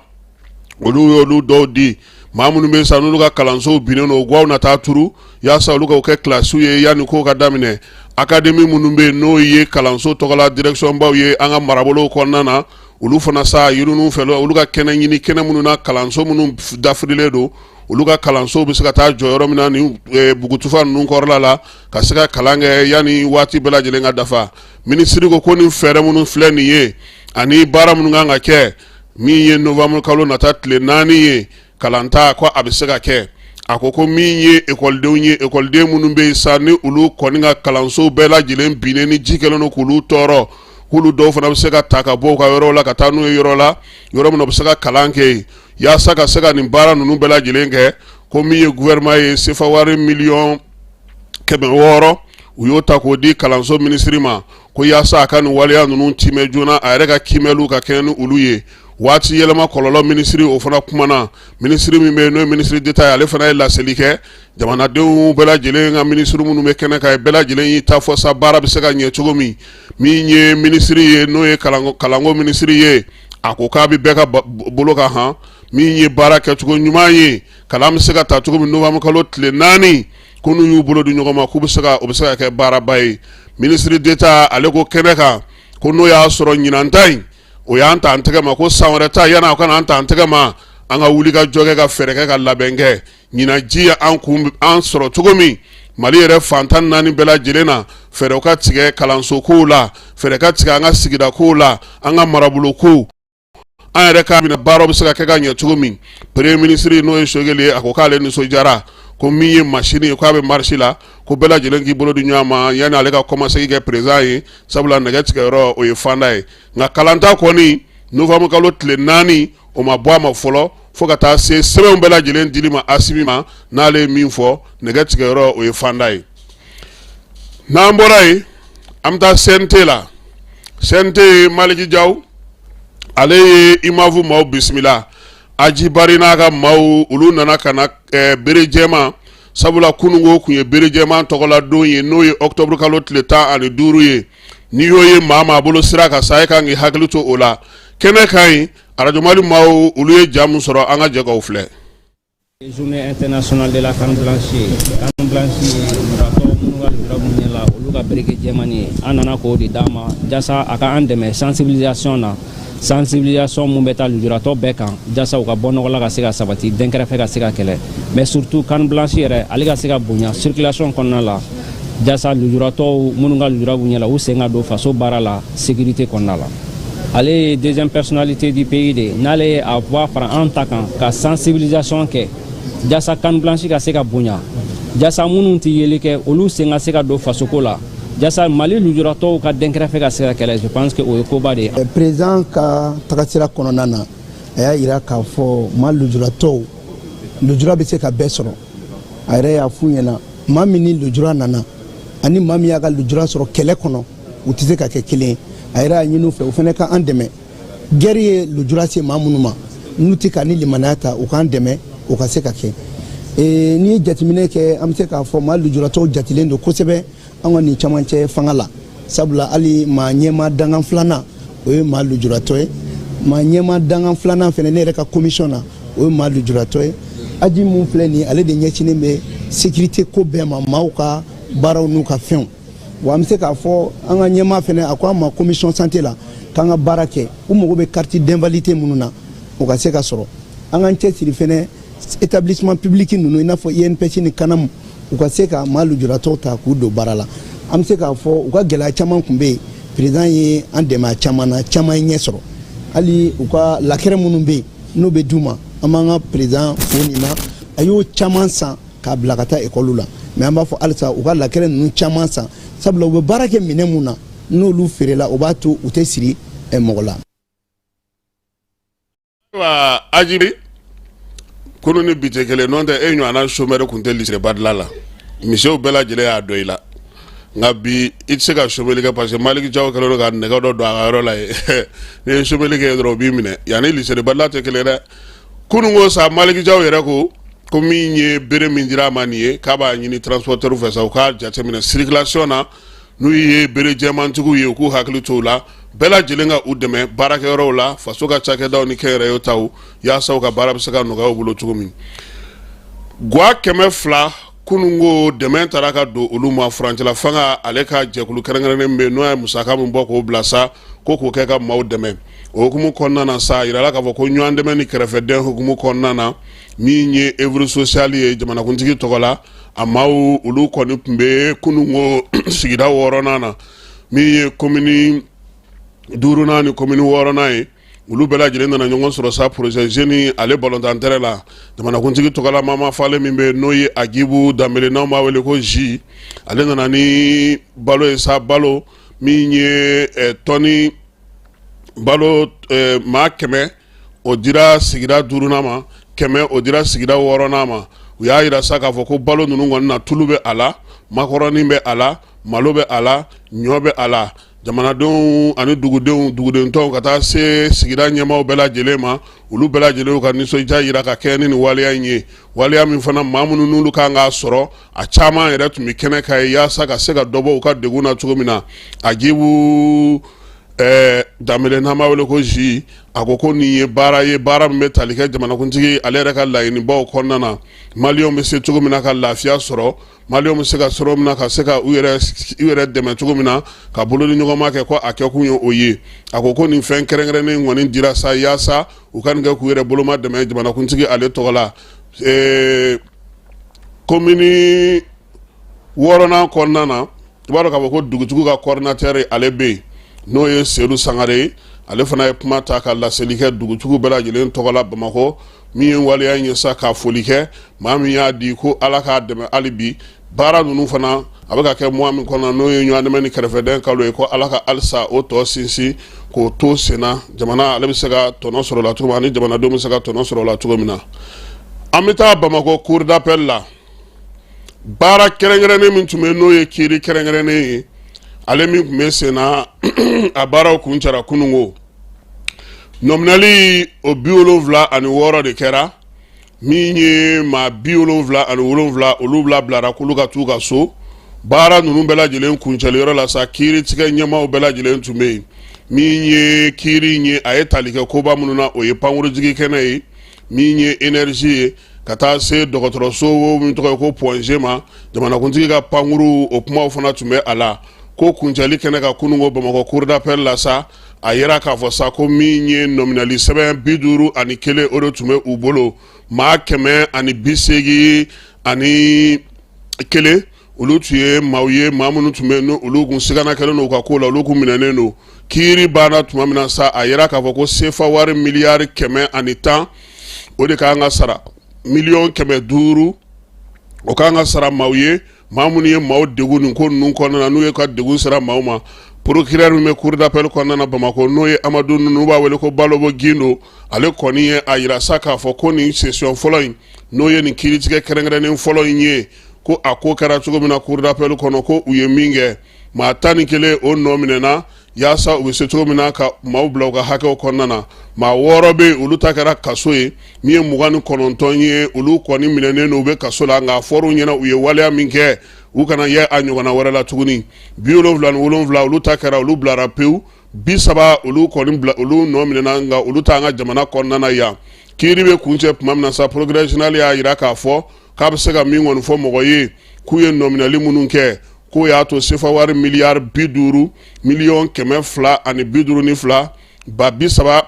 Olu y'olu dɔw di maa minnu bɛ sa n'olu ka kalansow binnen don, gwaw na taa turu yaasa olu ka kɛ kilasiw ye yanni ko ka daminɛ. Académie minnu bɛ yen, n'o ye kalanso tɔgɔla direction baw ye an ka marabolow kɔnɔna na, olu fana sa yiriniw fɛ, olu ka kɛnɛ ɲini, kɛnɛ minnu na kalanso minnu dafirilen don, olu ka kalansow bɛ se ka taa jɔ yɔrɔ min na ni bugutufa ninnu kɔrɔla la, ka se ka kalan kɛ yanni waati bɛɛ lajɛlen ka dafa. Minisiri ko ni fɛɛrɛ minnu filɛ nin ye ani baara minnu kan ka kɛ, min ye novembre kalo nata tile 4 ye, kalanta ko a bɛ se ka kɛ. A ko min ye ekɔlidenw ye, ekɔliden minnu bɛ yen sa ni olu kɔni ka kalanso bɛɛ lajɛlen binnen ni ji kɛlen don k'olu tɔɔrɔ, k'olu dɔw fana bɛ se ka ta ka bɔ u ka yɔrɔ la ka taa n'u ye yɔrɔ la, yɔrɔ min na u bɛ se ka kalan kɛ yen, yaasa ka se ka nin baara ninnu bɛɛ lajɛlen kɛ. Ko min ye gouvernement ye, sefa wari 600 miliyɔn u y'o ta k'o di kalanso minisiri ma, ko yaasa a ka nin waleya ninnu timɛ joona, a yɛrɛ ka kiimɛliw ka kɛɲɛ ni olu ye. Waati yɛlɛma kɔlɔlɔ minisiri, o fana kumana. Minisiri min bɛ yen, n'o ye minisiri d'État ye, ale fana ye laseli kɛ jamanadenw bɛɛ lajɛlen ka. Minisiri minnu bɛ kɛnɛ kan, bɛɛ lajɛlen y'i ta fɔ sa baara bɛ se ka ɲɛ cogo min. Min ye minisiri ye, n'o ye kalanko minisiri ye, a ko k'a bɛ bɛɛ ka bolo kan han min ye baara kɛcogo ɲuman ye, kalan bɛ se ka ta cogo min novembre kalo tile 4, ko n'u y'u bolo di ɲɔgɔn ma, k'u bɛ se ka o bɛ se ka kɛ baaraba ye. Minisiri d'État ale ko kɛnɛ kan ko n'o y'a sɔrɔ ɲinan ta in, o y'an ta an tɛgɛ ma, ko san wɛrɛ ta, yanni a kana an ta an tɛgɛ ma, an ka wuli ka jɔ kɛ, ka fɛɛrɛ kɛ, ka labɛn kɛ. Ɲinan ji ye an kun an sɔrɔ cogo min Mali yɛrɛ fan 14 bɛɛ lajɛlen na, fɛɛrɛw ka tigɛ kalanso kow la, fɛɛrɛ ka tigɛ an ka sigida kow la, an ka marabolo kow, an yɛrɛ ka minɛ baaraw bɛ se ka kɛ ka ɲɛ cogo min. Premier ministre, n'o ye Choguel ye, a ko k'ale nisɔndiyara, ko min ye machine ye, k'a bɛ marche la, ko bɛɛ lajɛlen k'i bolo di ɲɔgɔn ma yanni ale ka kɔmasegin kɛ président ye, sabula nɛgɛ tigɛyɔrɔ o ye fanda ye. Nka kalanta kɔni, novembre kalo tile 4, o ma bɔ a ma fɔlɔ, fo ka taa se sɛbɛnw bɛɛ lajɛlen dili ma Asimi ma. N'ale ye min fɔ, nɛgɛ tigɛyɔrɔ o ye fanda ye. N'an bɔra yen, an bɛ taa CNT la. CNT ye Maliki Jaw, ale ye IMAV maaw bisimila. Aji Bari n'a ka maaw, olu nana ka na bere jɛman, sabula kununko tun ye bere jɛman tɔgɔla don ye, n'o ye octobre kalo tile 15 ye. N'i y'o ye maa maa bolo sira kan sa, e kan k'i hakili to o la. Kɛnɛ kan ɲi, arajo Mali maaw, olu ye ja min sɔrɔ, an ka jɛ k'o filɛ. Journée internationale de la canne blanche. Canne blanche ye lujuratɔ minnu ka lujura b'u ɲɛ la, olu ka bereke jɛmani ye. An nana k'o de d'a ma jasa a ka an dɛmɛ sensibilisation na, sensibilisation mun bɛ taa lujuratɔ bɛɛ kan, jasa u ka bɔ nɔgɔ la ka se ka sabati, dɛnkɛrɛfɛ ka se ka kɛlɛ, mais surtout canne blanche yɛrɛ, ale ka se ka bonya circulation kɔnɔna la, jasa lujuratɔw minnu ka lujura b'u ɲɛ la, u sen ka don faso baara la, sécurité kɔnɔna la. Ale ye deuxième personnalité du pays de ye. N'ale ye a voix fara an ta kan ka sensibilisation kɛ jasa canne blanche ka se ka bonya, jasa minnu tɛ yeli kɛ, olu sen ka se ka don fasoko la, jasa Mali lujuratɔw ka dɛnkɛrɛfɛ ka se ka kɛlɛ, je pense que o ye koba de ye. Président ka tagasira kɔnɔna na, a y'a yira k'a fɔ maa lujuratɔw, lujura bɛ se ka bɛɛ sɔrɔ. A yɛrɛ y'a f'u ɲɛna, maa min ni lujura nana ani maa min y'a ka lujura sɔrɔ kɛlɛ kɔnɔ, u tɛ se ka kɛ kelen ye. A yɛrɛ y'a ɲini u fɛ, u fana ka an dɛmɛ. Guerre ye lujura se maa minnu ma, n'u tɛ ka ni limanaya ta, u k'an dɛmɛ o ka se ka kɛ. N'i ye jateminɛ kɛ, an bɛ se k'a fɔ maa lujuratɔw jatilen don kosɛbɛ an ka nin camancɛ fanga la, sabula hali maa ɲɛmaa dankan filanan, o ye maa lujuratɔ ye. Maa ɲɛmaa dankan filanan fɛnɛ, ne yɛrɛ ka commission na, o ye maa lujuratɔ ye. Aji mun filɛ nin ye, ale de ɲɛsinnen bɛ sécurité ko bɛɛ ma, maaw ka baaraw n'u ka fɛnw. Wa an bɛ se k'a fɔ an ka ɲɛmaa fɛnɛ, a ko an ma commission santé la k'an ka baara kɛ, u mago bɛ carte d'invalidité minnu na, o ka se ka sɔrɔ. An k'an cɛsiri fɛnɛ, établissement public ninnu, i n'a fɔ INPS ni CANAM, u ka se ka maa lujuratɔw ta k'u don baara la. An bɛ se k'a fɔ u ka gɛlɛya caman tun bɛ yen, président ye an dɛmɛ a caman na, caman ye ɲɛ sɔrɔ. Hali u ka lakɛrɛ minnu bɛ yen, n'o bɛ d'u ma, an b'an ka président fo nin na, a y'o caman san k'a bila ka taa ekɔliw la. Mais an b'a fɔ halisa u ka lakɛrɛ ninnu caman san, sabula u bɛ baara kɛ minɛn mun na, n'olu feerela, o b'a to u tɛ siri mɔgɔ la. Ayiwa Ajibi, kunu ni bi tɛ kelen, n'o tɛ e ɲɔgɔnna chômeur tun tɛ lycée Badila la, misiw bɛɛ lajɛlen y'a dɔn i la. Nka bi i tɛ se ka chômeur kɛ, parce que Maliki Jaw kɛlen don ka nɛgɛ dɔ don a ka yɔrɔ la yen. N'i ye chômeur kɛ dɔrɔn, o b'i minɛ. Yanni lycée Badila tɛ kelen dɛ. Kunun ko sa, Maliki Jaw yɛrɛ ko min ye bere min dira a ma nin ye, k'a b'a ɲini transporteur fɛ sa, u k'a jateminɛ circulation na, n'u ye bere jɛmantigiw ye, u k'u hakili to u la. Bɛɛ lajɛlen ka u dɛmɛ baarakɛyɔrɔw la, faso ka cakɛdaw ni kɛnyɛrɛye taw, yaasa u ka baara bɛ se ka nɔgɔya u bolo cogo min. Gwa 200 kununko dɛmɛ taara ka don olu ma. Furancɛla fanga ale ka jɛkulu kɛrɛnkɛrɛnnen bɛ, n'o ye musaka min bɔ k'o bila sa ko k'o kɛ ka maaw dɛmɛ. O hukumu kɔnɔna na sa, a yirala k'a fɔ ko ɲɔgɔn dɛmɛ ni kɛrɛfɛdɛn hukumu kɔnɔna na, min ye œuvre sociale ye jamanakuntigi tɔgɔ la, a maaw olu kɔni tun bɛ kununko sigida wɔɔrɔnan na, min ye komini duurunan ni komini wɔɔrɔnan ye. Olu bɛɛ lajɛlen nana ɲɔgɔn sɔrɔ sa projet jeune ale balontan terrain la. Jamanakuntigi tɔgɔla mama falen min bɛ, n'o ye Agibu Danbele, n'anw b'a wele ko Zi, ale nana ni balo ye sa, balo min ye tɔni balo maa 100, o dira sigida duurunan ma, 100 o dira sigida wɔɔrɔnan ma. U y'a yira sa k'a fɔ ko balo ninnu kɔni na, tulu bɛ a la, makɔrɔni bɛ a la, malo bɛ a la, ɲɔ bɛ a la. Jamanadenw ani dugudenw, dugudentɔnw, ka taa se sigida ɲɛmaaw bɛɛ lajɛlen ma, olu bɛɛ lajɛlen ka nisɔndiya yira ka kɛ ni nin waleya in ye, waleya min fana maa minnu n'olu kan k'a sɔrɔ, a caman yɛrɛ tun bɛ kɛnɛ kan ye, yaasa ka se ka dɔ bɔ u ka degun na cogo min na. Agibu Danbele, n'an b'a wele ko Zi, a ko ko nin ye baara ye, baara min bɛ tali kɛ jamanakuntigi ale yɛrɛ ka laɲinibaw kɔnɔna na, maliyɛnw bɛ se cogo min na ka lafiya sɔrɔ, maliyɛnw bɛ se ka sɔrɔ min na ka se ka u yɛrɛ dɛmɛ cogo min na, ka bolo ni ɲɔgɔnma kɛ, ko a kɛkun ye o ye. A ko ko nin fɛn kɛrɛnkɛrɛnnen kɔni dira sa yaasa u ka nin kɛ k'u yɛrɛ boloma dɛmɛ jamanakuntigi ale tɔgɔ la. Komini wɔɔrɔnan kɔnɔna na, i b'a dɔn k'a fɔ ko dugutigiw ka coordinateur ale bɛ yen, n'o ye Sedu Sangare ye. Ale fana ye kuma ta ka laseli kɛ dugutigiw bɛɛ lajɛlen tɔgɔ la Bamakɔ, min ye waleya in ye sa, ka foli kɛ maa min y'a di, ko Ala k'a dɛmɛ hali bi. Baara ninnu fana a bɛ ka kɛ mois min kɔnɔ, n'o ye ɲɔgɔn dɛmɛ ni kɛrɛfɛdɛn kalo ye, ko Ala ka halisa o tɔ sinsin k'o to senna, jamana ale bɛ se ka tɔnɔ sɔrɔ la cogo min, ani jamanadenw bɛ se ka tɔnɔ sɔrɔ la cogo min na. An bɛ taa Bamakɔ cour d'appel la. Baara kɛrɛnkɛrɛnnen min tun bɛ, n'o ye kiiri kɛrɛnkɛrɛnnen ye, ale min tun bɛ senna, a baaraw kuncɛra kununko. Nɔminɛli o 76 de kɛra, min ye maa 77, olu bilara k'olu ka t'u ka so. Baara ninnu bɛɛ lajɛlen kuncɛli yɔrɔ la sa, kiiritigɛ ɲɛmaaw bɛɛ lajɛlen tun bɛ yen. Min ye kiiri in ye, a ye tali kɛ koba minnu na, o ye pankurujigi kɛnɛ ye, min ye énergie ye, ka taa se dɔgɔtɔrɔso min tɔgɔ ye ko Point G ma, jamanakuntigi ka pankuru, o kumaw fana tun bɛ a la. Ko kuncɛli kɛnɛ kan kununko Bamakɔ cour d'appel la sa, a yira k'a fɔ sa ko min ye nɔminɛli sɛbɛn 51, o de tun bɛ u bolo. Maa 181, olu tun ye maaw ye, maa minnu tun bɛ yen, olu kun sigana kɛlen don u ka ko la, olu kun minɛnen don. Kiiri banna tuma min na sa, a yira k'a fɔ ko sefa wari miliyari 110, o de kan ka sara, miliyɔn 500, o kan ka sara maaw ye, maa minnu ye maaw degun nin ko ninnu kɔnɔna na, n'u ye ka degun sera maaw ma. Procureur min bɛ cour d'appel kɔnɔna na Bamakɔ, n'o ye Amadu, n'u b'a wele ko Balobo Gindo, ale kɔni ye a yira sa k'a fɔ ko nin session fɔlɔ in, n'o ye nin kiiritigɛ kɛrɛnkɛrɛnnen fɔlɔ in ye, ko a ko kɛra cogo min na cour d'appel kɔnɔ, ko u ye min kɛ, maa 11 o nɔ minɛna, yaasa u bɛ se cogo min na ka maaw bila u ka hakɛw kɔnɔna na. Maa 6 bɛ yen, olu ta kɛra kaso ye. Min ye 29 ye, olu kɔni minɛnen don, u bɛ kaso la, nka a fɔr'u ɲɛna u ye waleya min kɛ, u kana ye a ɲɔgɔnna wɛrɛ la tuguni. 77, olu ta kɛra, olu bilara pewu. 30, olu kɔni bila, olu nɔ minɛna, nka olu t'an ka jamana kɔnɔna na yan. Kiiri bɛ kuncɛ tuma min na sa, procureur général y'a jira k'a fɔ k'a bɛ se ka min kɔni fɔ mɔgɔ ye, k'u ye nɔminɛli minnu kɛ, k'o y'a to sefa wari miliyari 50 miliyɔn 252 ba 30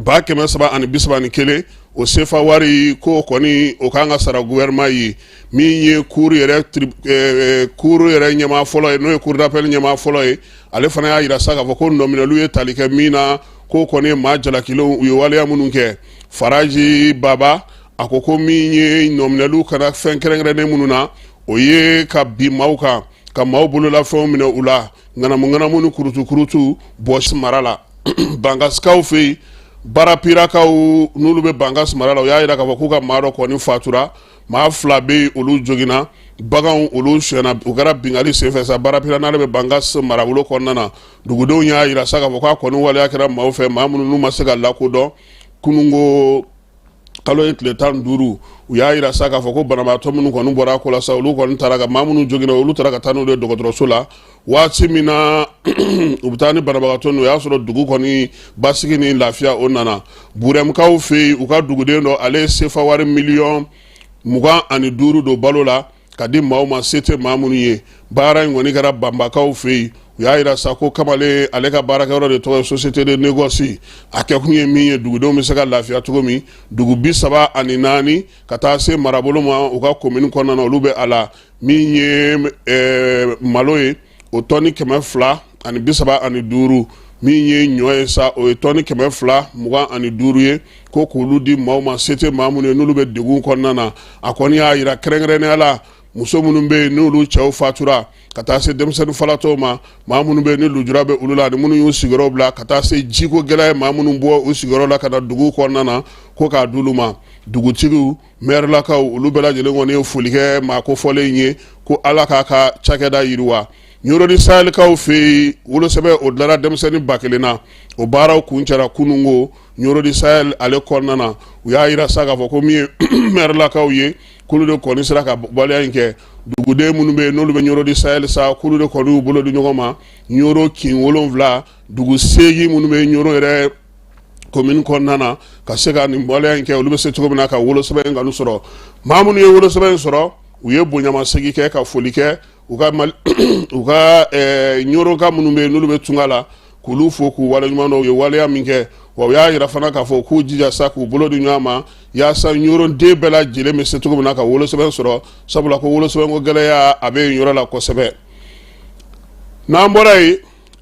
ba 331, o sefa wari k'o kɔni o kan ka sara gouvernement ye. Min ye cour yɛrɛ ɲɛmaa fɔlɔ ye, n'o ye cour d'appel ɲɛmaa fɔlɔ ye, ale fana y'a jira sa k'a fɔ ko nɔminɛliw ye tali kɛ min na, k'o kɔni ye maa jalakilenw, u ye waleya minnu kɛ. Faraji Baba, a ko ko min ye nɔminɛliw kɛra fɛn kɛrɛnkɛrɛnnen minnu na, o ye ka bin maaw kan, ka maaw bololafɛnw minɛ u la, ŋanamu ŋanamu ni kurutu kurutu bɔsi mara la. Bankasikaw fɛ yen, Barapirakaw n'olu bɛ Bankas mara la, u y'a jira k'a fɔ k'u ka maa dɔ kɔni fatura, maa 2 bɛ yen, olu joginna, baganw olu sonyɛna. U kɛra binkanni senfɛ sa Barapira, n'ale bɛ Bankas marabolo kɔnɔna na. Dugudenw y'a jira sa k'a fɔ k'a kɔni waleya kɛra maaw fɛ, maa minnu n'u ma se ka lakodɔn. Kununko kalo ye tile 15, u y'a jira sa k'a fɔ ko banabaatɔ minnu kɔni bɔra a ko la sa, olu kɔni taara ka maa minnu joginna, olu taara ka taa n'olu ye dɔgɔtɔrɔso la. Waati min na u bɛ taa ni banabagatɔ ninnu, o y'a sɔrɔ dugu kɔni basigi ni lafiya o nana. Burɛmukaw fɛ yen, u ka duguden dɔ, ale ye sefa wari miliyɔn 25 don balo la ka di maaw ma, se tɛ maa minnu ye. Baara in kɔni kɛra Banbakaw fɛ yen. U y'a jira sa ko kamalen, ale ka baarakɛyɔrɔ de tɔgɔ ye société de négoce. A kɛkun ye min ye, dugudenw bɛ se ka lafiya cogo min, dugu 34 ka taa se marabolo ma u ka komini kɔnɔna na, olu bɛ a la. Min ye malo ye, o tɔni 235. Min ye ɲɔ ye sa, o ye tɔni 225 ye, ko k'olu di maaw ma, se tɛ maa minnu ye, n'olu bɛ degun kɔnɔna na. A kɔni y'a jira kɛrɛnkɛrɛnnenya la, muso minnu bɛ yen n'olu cɛw fatura, ka taa se denmisɛnnin falatɔw ma, maa minnu bɛ yen ni lujura bɛ olu la, ani minnu y'u sigiyɔrɔ bila, ka taa se jiko gɛlɛya ye maa minnu bɔ u sigiyɔrɔ la ka na dugu kɔnɔna na, ko k'a d'olu ma. Dugutigiw, mɛrilakaw, olu bɛɛ lajɛlen kɔni ye foli kɛ maa kofɔlen ye, ko Ala k'a ka cakɛda yiriwa. Ɲɔrɔ du Sahelikaw fɛ yen, wolosɛbɛn o dilara denmisɛnnin 1000 na, o baaraw kuncɛra kununko Ɲɔrɔ du Sahel ale kɔnɔna na. U y'a jira sa k'a fɔ ko min ye mɛrilakaw ye, k'olu de kɔni sera ka waleya in kɛ. Duguden minnu bɛ yen n'olu bɛ Ɲɔrɔ du Sahel sa, k'olu de kɔni y'u bolo di ɲɔgɔn ma. Ɲɔrɔ kin 7, dugu 8 minnu bɛ Ɲɔrɔ yɛrɛ commune kɔnɔna na, ka se ka nin waleya in kɛ, olu bɛ se cogo min na ka wolosɛbɛn in kanu sɔrɔ. Maa minnu ye wolosɛbɛn in sɔrɔ, u ye bonyamasegin kɛ ka foli kɛ u ka u ka ɲɔrɔka minnu bɛ yen n'olu bɛ tunga la, k'olu fo k'u waleɲuman dɔn u ye waleya min kɛ. Wa u y'a jira fana k'a fɔ k'u jija sa k'u bolo di ɲɔgɔn ma yaasa ɲɔrɔden bɛɛ lajɛlen bɛ se cogo min na ka wolosɛbɛn sɔrɔ, sabula ko wolosɛbɛnko gɛlɛya a bɛ yen yɔrɔ la kosɛbɛ. N'an bɔra yen,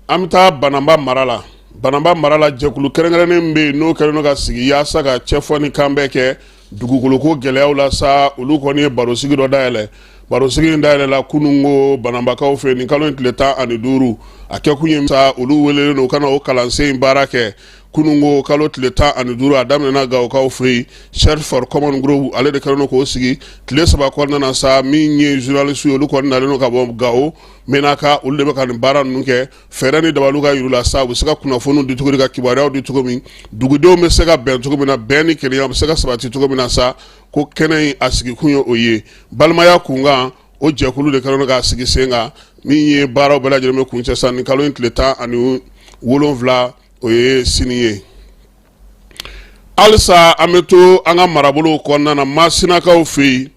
an bɛ taa Bananba mara la. Bananba mara la, jɛkulu kɛrɛnkɛrɛnnen bɛ yen n'o kɛlen don ka sigi yaasa ka cɛfɔ ni kanbɛn kɛ dugukoloko gɛlɛyaw la sa. Olu kɔni ye barosigi dɔ dayɛlɛ. Barosigi in dayɛlɛla kununko Bananbakaw fɛ nin kalo in tile 15. A kɛkun ye sa, olu welelen don ka na o kalansen in baara kɛ kununko kalo tile 15. A daminɛna Gawokaw fɛ yen. Search for Common Group, ale de kɛlen don k'o sigi tile 3 kɔnɔna na sa. Min ye journaliste ye, olu kɔni nalen don ka bɔ Gawo, Menaka. Olu de bɛ ka nin baara ninnu kɛ. Fɛɛrɛ ni dabaliw ka yir'u la sa, u bɛ se ka kunnafoniw di cogo di, ka kibaruyaw di cogo min, dugudenw bɛ se ka bɛn cogo min na, bɛn ni kelenya bɛ se ka sabati cogo min na sa. Ko kɛnɛ in a sigikun ye o ye, balimaya kunkan. O jɛkulu de kɛlen don k'a sigi sen kan. Min ye baaraw bɛɛ lajɛlen bɛ kuncɛ sa nin kalo in tile 17, o ye sini ye. Halisa an bɛ to an ka marabolow kɔnɔna na. Masinakaw fɛ yen,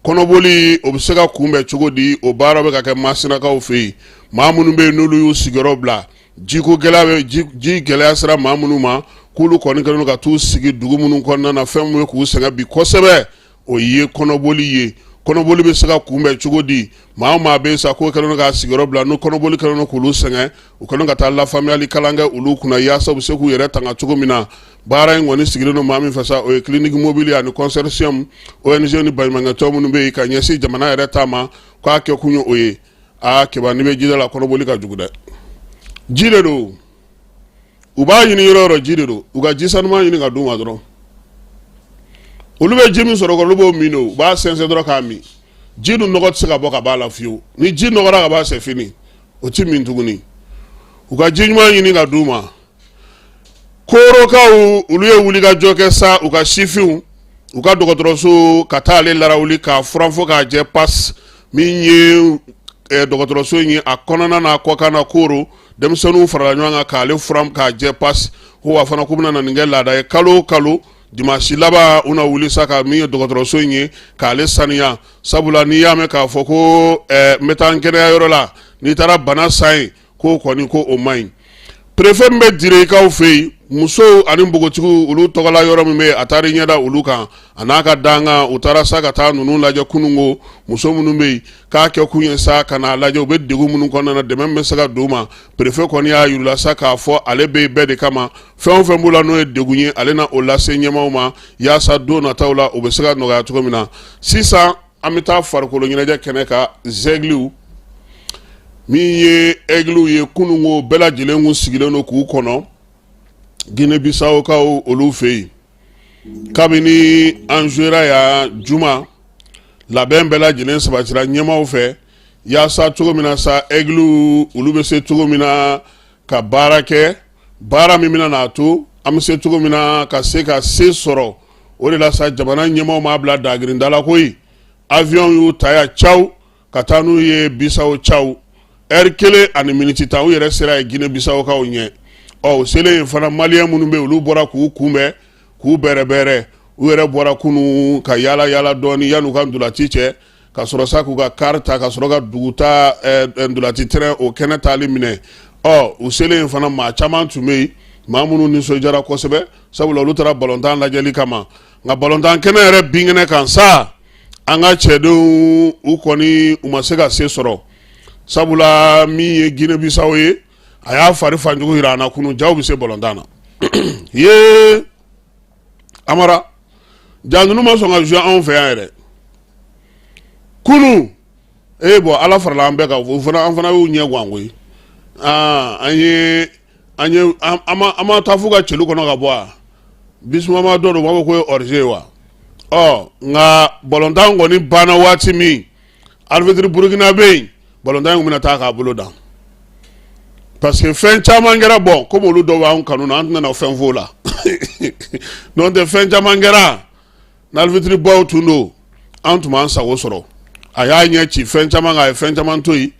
kɔnɔboli o bɛ se ka kunbɛn cogo di? O baara bɛ ka kɛ Masinakaw fɛ yen. Maa minnu bɛ yen n'olu y'u sigiyɔrɔ bila, jiko gɛlɛya bɛ, ji gɛlɛya sera maa minnu ma, k'olu kɔni kɛlen don ka t'u sigi dugu minnu kɔnɔna na, fɛn min bɛ k'u sɛgɛn bi kosɛbɛ, o ye kɔnɔboli ye. Kɔnɔboli bɛ se ka kunbɛn cogo di? Maa o maa bɛ sa k'o kɛlen don k'a sigiyɔrɔ bila, n'o kɔnɔboli kɛlen don k'olu sɛgɛn, u kɛlen ka taa lafaamuyali kalan kɛ olu kunna yaasa u bɛ se k'u yɛrɛ tanga cogo min na. Baara in kɔni sigilen don maa min fɛ sa, o ye clinique mobile ani consortium ONG ni baɲumankɛtɔn minnu bɛ yen ka ɲɛsin jamana yɛrɛ ta ma, k'a kɛ kun ye o ye. Aa Keba, n'i bɛ jida la, kɔnɔboli ka jugu dɛ. Ji de don, u b'a ɲini yɔrɔ yɔrɔ, ji de don. U ka ji sanuman ɲini ka d'u ma dɔrɔn. Olu bɛ ji min sɔrɔ, olu b'o min, u b'a sɛnsɛn dɔrɔn k'a min. Ji dun nɔgɔ tɛ se ka bɔ ka b'a la fiyewu. Ni ji nɔgɔra ka ban, c'est fini, o ti min tuguni. U ka ji ɲuman ɲini ka d'u ma. Korokaw, olu ye wulikajɔ kɛ sa, u ka sifinw, u ka dɔgɔtɔrɔso ka taa ale larawuli k'a furan fo k'a jɛ pas. Min ye dɔgɔtɔrɔso in ye, a kɔnɔna n'a kɔkan na, Koro denmisɛnninw farala ɲɔgɔn kan k'ale furan k'a jɛ pas. Ko wa fana k'u bɛna na nin kɛ laada ye, kalo o kalo dimanche laban, u na wuli sa ka min ye dɔgɔtɔrɔso in ye, k'ale saniya. Sabula n'i y'a mɛn k'a fɔ ko n bɛ taa n kɛnɛya yɔrɔ la, n'i taara bana san yen, k'o kɔni ko o man ɲi. Préfet min bɛ Direkaw fɛ yen, musow ani npogotigiw, olu tɔgɔla yɔrɔ min bɛ yen, a taara i ɲɛda olu kan, a n'a ka dankan. U taara sa ka taa ninnu lajɛ kununko, muso minnu bɛ yen, k'a kɛ kun ye sa ka n'a lajɛ u bɛ degun minnu kɔnɔna na, dɛmɛ min bɛ se ka don u ma. Préfet kɔni y'a yir'u la sa k'a fɔ ale bɛ yen bɛɛ de kama. Fɛn o fɛn b'u la n'o ye degun ye, ale na o lase ɲɛmaaw ma yaasa don nataw la u bɛ se ka nɔgɔya cogo min na. Sisan an bɛ taa farikolo ɲɛnajɛ kɛnɛ kan. Zɛgiliw, min ye Aigles ye, kununko bɛɛ lajɛlen kun sigilen don k'u kɔnɔ Guinée Bissaukaw olu fɛ yen. Kabini an jouera yan juma, labɛn bɛɛ lajɛlen sabatira ɲɛmaaw fɛ yaasa cogo min na sa, Aigles olu bɛ se cogo min na ka baara kɛ, baara min bɛna n'a to an bɛ se cogo min na ka se ka se sɔrɔ. O de la sa, jamana ɲɛmaaw m'a bila dagirinda la koyi. Avion y'u ta yan caw ka taa n'u ye Bisawo caw. Ɛri 1 ani miniti 10 u yɛrɛ sera yen Guinée Bissau-kaw ɲɛ. Ɔ u selen yen fana, maliyɛn minnu bɛ yen, olu bɔra k'u kunbɛn, k'u bɛrɛbɛrɛ. U yɛrɛ bɔra kunun ka yaala yaala dɔɔni yan'u ka ntolaci cɛ, ka sɔrɔ sa k'u ka car ta ka sɔrɔ ka dugutaa ntolaci terrain o kɛnɛ taali minɛ. Ɔ u selen yen fana, maa caman tun bɛ yen, maa minnu nisɔndiyara kosɛbɛ, sabula olu taara balontan lajɛli kama. Nka balontan kɛnɛ yɛrɛ binkɛnɛ kan sa, an ka cɛdenw u kɔni u ma se ka se sɔrɔ, sabula min ye Guinée Bissau ye, a y'a fari fanjugu jira an na kunun. Jaw bɛ se balontan na ye. Amara ja ninnu ma sɔn ka jouer anw fɛ yan yɛrɛ kunun. E bɔn, Ala farala an bɛɛ kan, o fana an fana y'u ɲɛ gan koyi. Aa, an ye an ye an ma taa f'u ka celu kɔnɔ ka bɔ a bisumama dɔ don, u b'a fɔ ko ye hors-jeu ye wa. Ɔ nka balontan kɔni banna waati min, arbitre burkinabé yen, balontan in tun bɛna taa k'a bolo dan, parce que fɛn caman kɛra. Bɔn, komi olu dɔw b'an kanu na, an tɛna fɛn f'o la. N'o tɛ, fɛn caman kɛra n'arbitre baw tun don, an tun b'an sago sɔrɔ. A y'a ɲɛ ci fɛn caman kan, a ye fɛn caman to yen.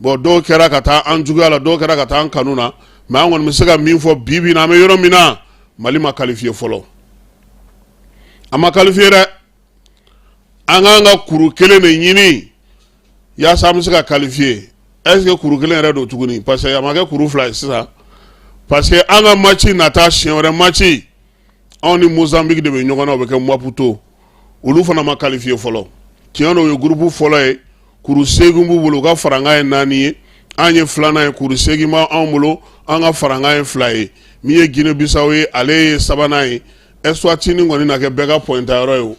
Bɔn, dɔw kɛra ka taa an juguya la, dɔw kɛra ka taa an kanu na. Mais an kɔni bɛ se ka min fɔ bi bi in na, an bɛ yɔrɔ min na, Mali ma qualifié fɔlɔ. A ma qualifié dɛ. An k'an ka kuru kelen de ɲini yaasa an bɛ se ka qualifié. Est ce que kuru kelen yɛrɛ don tuguni? Parce que a ma kɛ kuru fila ye sisan, parce que an ka match nata, siɲɛ wɛrɛ match, anw ni Mozambique de bɛ ɲɔgɔn na, o bɛ kɛ Maputo. Olu fana ma qualifié fɔlɔ. Tiɲɛ don, o ye groupe fɔlɔ ye, kuru 8 b'u bolo, u ka farankan ye 4 ye. An ye filanan ye, kuru 8 b'anw bolo, an ka farankan ye 2 ye. Min ye Guinée Bissau ye, ale ye sabanan ye. Eswatini kɔni na kɛ bɛɛ ka point ta yɔrɔ ye. O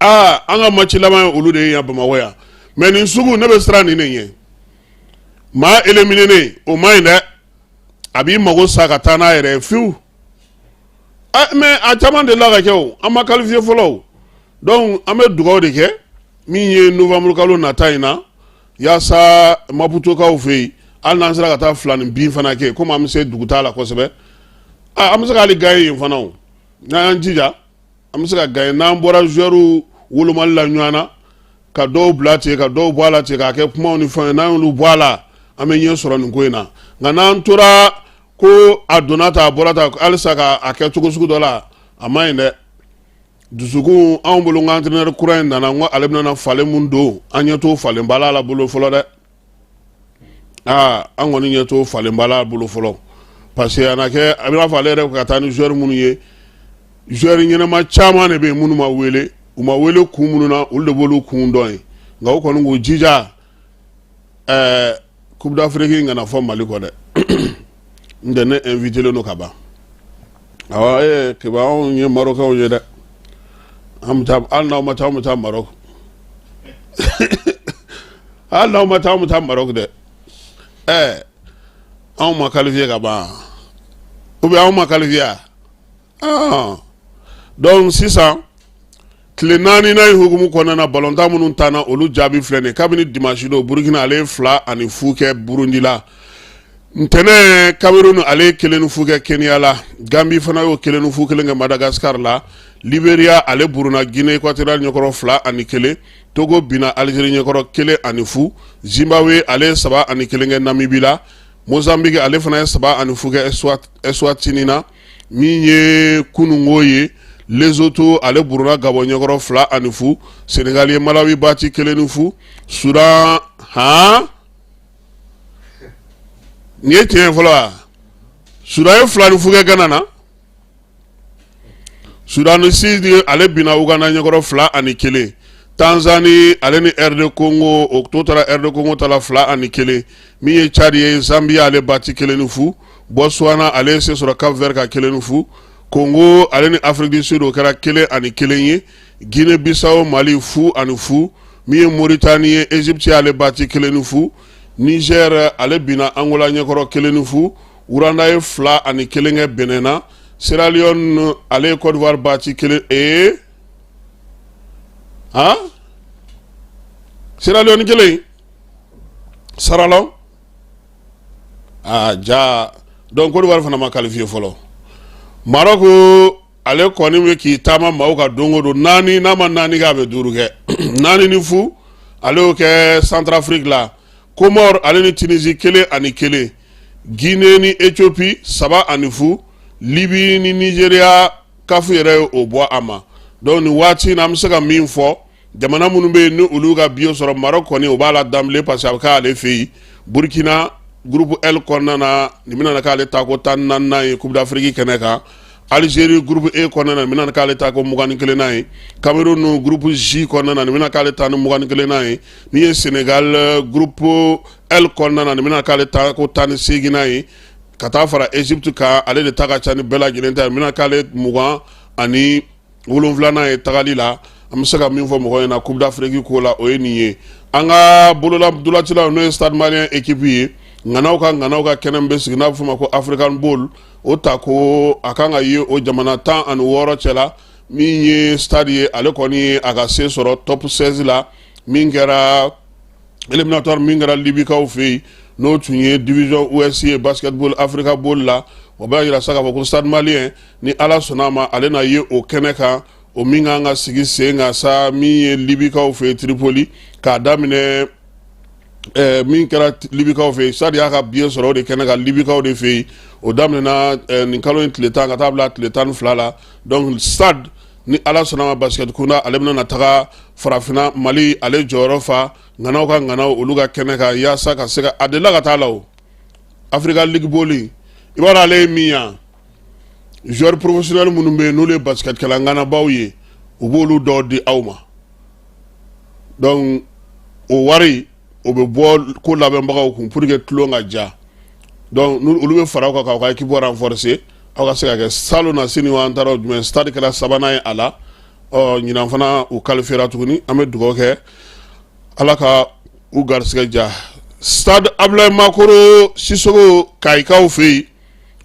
aa, an ka match laban ye olu de ye yan Bamakɔ yan. Mais nin sugu, ne bɛ siran nin de ɲɛ. Maa éliminé, o man ɲi dɛ. A b'i mago sa ka taa n'a yɛrɛ ye fiyewu. Mais a caman delila ka kɛ o, an ma qualifié fɔlɔ o. Donc an bɛ dugawu de kɛ min ye novembre kalo nata in na, yaasa Maputokaw fɛ yen, hali n'an sera ka taa fila ni bin fana kɛ, komi an bɛ se dugutaa la kosɛbɛ, an bɛ se k'ale gagner yen fana. O n'an y'an jija, an bɛ se ka gagner, n'an bɔra joueurs wolomali la ɲɔgɔn na, ka dɔw bila ten, ka dɔw bɔ a la ten, k'a kɛ kumaw ni fɛnw ye. N'an y'olu bɔ a la, an bɛ ɲɛ sɔrɔ nin ko in na. Nka n'an tora ko a donna tan, a bɔra tan, halisa k'a kɛ cogo sugu dɔ la, a man ɲi dɛ. Dusukun anw bolo, n ka entraîneur kura in nana, n ko ale bɛna falen mun don, an ɲɛ t'o falen bala la bolo fɔlɔ dɛ. Aa, an kɔni ɲɛ t'o falen bala bolo fɔlɔ, parce que a na kɛ a bɛ n'a fɔ ale yɛrɛ ka taa ni joueur minnu ye, joueur ɲɛnama caman de bɛ yen minnu ma wele. U ma wele kun minnu na, olu de b'olu kun dɔn ye. Nka u kɔni k'u jija, Coupe d'Afrique in kana fɔ Mali kɔ dɛ. N tɛ ne invité len don ka ban. Awɔ, ee Keba, anw ye Marocains ye dɛ. An bɛ taa, hali n'aw ma taa, anw bɛ taa Maroc. Hali n'aw ma taa, anw bɛ taa Maroc dɛ. Anw ma qualifié ka ban, ou bien anw ma qualifié? Ah, donc sisan tile 4 na in hukumu kɔnɔna na, balontan minnu tanna, olu jaabi filɛ nin ye. Kabini dimanche don, Burukina ale ye 2-0 kɛ Burundi la. Ntɛnɛn, Cameroun ale ye 1-0 kɛ Kenya la. Gambie fana y'o 1-0 kelen kɛ Madagascar la. Liberia ale buruna Guinée équatoriale ɲɛkɔrɔ 2-1. Togo binna Algérie ɲɛkɔrɔ 1-0. Zimbabwe ale ye 3-1 kɛ Namibie la. Mozambique ale fana ye 3-0 kɛ Eswatini na. Min ye kununko ye, Lesotho ale buruna Gabon ɲɛkɔrɔ 2-0. Sénégal ye Malawi bati 1-0. Soudan, han, nin ye tiɲɛ ye fɔlɔ wa? Soudan ye 2-0 kɛ Ghana na. Soudan du Sud ale binna Uganda ɲɛkɔrɔ 2-1. Tanzanie ale ni RD Congo, o to taara RD Congo ta la 2-1. Min ye Tchad ye, Zambie ale bati 1-0. Botswana ale ye se sɔrɔ Cap Vert ka 1-0. Congo ale ni Afrique du Sud, o kɛra 1-1 ye. Guinée Bissau Mali 0-0. Min ye Mauritanie ye, Égypte ale bati 1-0. Niger ale binna Angola ɲɛkɔrɔ 1-0. Rwanda ye 2-1 kɛ Benin na. Sierra Leone ale ye Côte d'Ivoire bati kelen. Ee, han, Sierra Leone kelen sarala. Aa ja, donc Côte d'Ivoire fana ma qualifié fɔlɔ. Maroc ale kɔni bɛ k'i taama maaw ka don o don, naani n'a ma naani kɛ, a bɛ duuru kɛ, 4-0 ale y'o kɛ Centrafrique la. Comores ale ni Tunisie 1-1, Guinée ni Éthiopie 3-0, Libye ni Nigeria CAF yɛrɛ ye o bɔ a ma. Donc nin waati in na, an bɛ se ka min fɔ, jamana minnu bɛ yen ni olu ka billet sɔrɔ, Maroc kɔni o b'a la danbile parce que a bɛ k'ale fɛ yen. Burkina, groupe L kɔnɔna na, nin bɛna k'ale ta ko 14nan ye Coupe d'Afrique kɛnɛ kan. Algérie, groupe E kɔnɔna na, nin bɛna k'ale ta ko 21nan ye. Cameroun, groupe J kɔnɔna na, nin bɛna k'ale ta ni 21nan ye. Min ye Sénégal, groupe L kɔnɔna na, nin bɛna k'ale ta ko 18nan ye. Ka taa fara Égypte kan, ale de ta ka ca ni bɛɛ lajɛlen ta ye, nin bɛna k'ale 27nan ye tagali la. An bɛ se ka min fɔ mɔgɔw ɲɛna Coupe d'Afrique ko la, o ye nin ye. An ka bolola dolacilaw, n'o ye Stade Malien équipe ye, ŋanaw ka ŋanaw ka kɛnɛ min bɛ sigi n'a bɛ f'o ma ko African Bowl, o ta ko a kan ka ye o jamana 16 cɛ la. Min ye Stade ye, ale kɔni ye a ka se sɔrɔ top 16 la, min kɛra éliminatoire min kɛra Libikaw fɛ yen, n'o tun ye division Ouest ye basketball Africa Bowl la. O b'a jira sa k'a fɔ ko Stade Malien, ni Ala sɔnna a ma, ale na ye o kɛnɛ kan, o min kan ka sigi sen kan sa, min ye Libikaw fɛ yen Tripoli, k'a daminɛ min kɛra Libikaw fɛ yen. Stade y'a ka billet sɔrɔ o de kɛnɛ kan Libikaw de fɛ yen. O daminɛna nin kalo in tile 10 ka taa bila tile 12 la. Donc Stade, ni Ala sɔnna ma, basket kunda ale bɛna na taga farafinna Mali ale jɔyɔrɔ fa ŋanaw ka ŋanaw olu ka kɛnɛ kan, yaasa ka se ka a delila ka taa la o Africa League Bowl. I b'a dɔn ale ye min yan, joueur professionnel minnu bɛ yen n'olu ye basketkɛla ŋanabaw ye, u b'olu dɔw di aw ma. Donc o wari o bɛ bɔ ko labɛnbagaw kun pour que tulon ka ja. Donc olu bɛ fara aw kan k'aw ka équipe renforcer, aw ka se ka kɛ. Salon na sini an taara jumɛn, Stade kɛra sabanan ye a la. Ɔ ɲinan fana u qualifiera tuguni. An bɛ dugawu kɛ, Ala ka u garisɛgɛ ja. Stade Abdoulaye Makoro Sisoko, Kayikaw fɛ yen,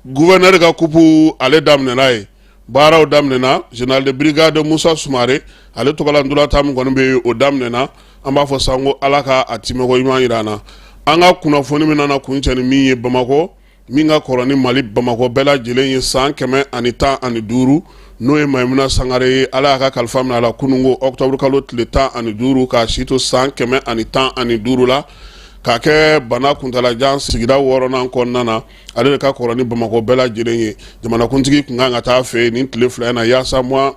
gouverneur ka coupe ale daminɛna ye, baaraw daminɛna. Général de brigade Musa Sumare, ale tɔgɔla ntolantan min kɔni bɛ yen, o daminɛna. An b'a fɔ sa ko Ala ka a timɛko ɲuman jira an na. An ka kunnafoni min nana kuncɛ ni min ye, Bamakɔ min ka kɔrɔ ni Mali Bamakɔ bɛɛ lajɛlen ye san 115, n'o ye Mayimuna Sangare ye, Ala y'a ka kalifa minɛ a la kununko octobre kalo tile 15, k'a si to san 115 la, k'a kɛ bana kuntalajan sigida wɔɔrɔnan kɔnɔna na. Ale de ka kɔrɔ ni Bamakɔ bɛɛ lajɛlen ye. Jamanakuntigi tun kan ka taa fɛ yen nin tile 2 in na, yaasa mois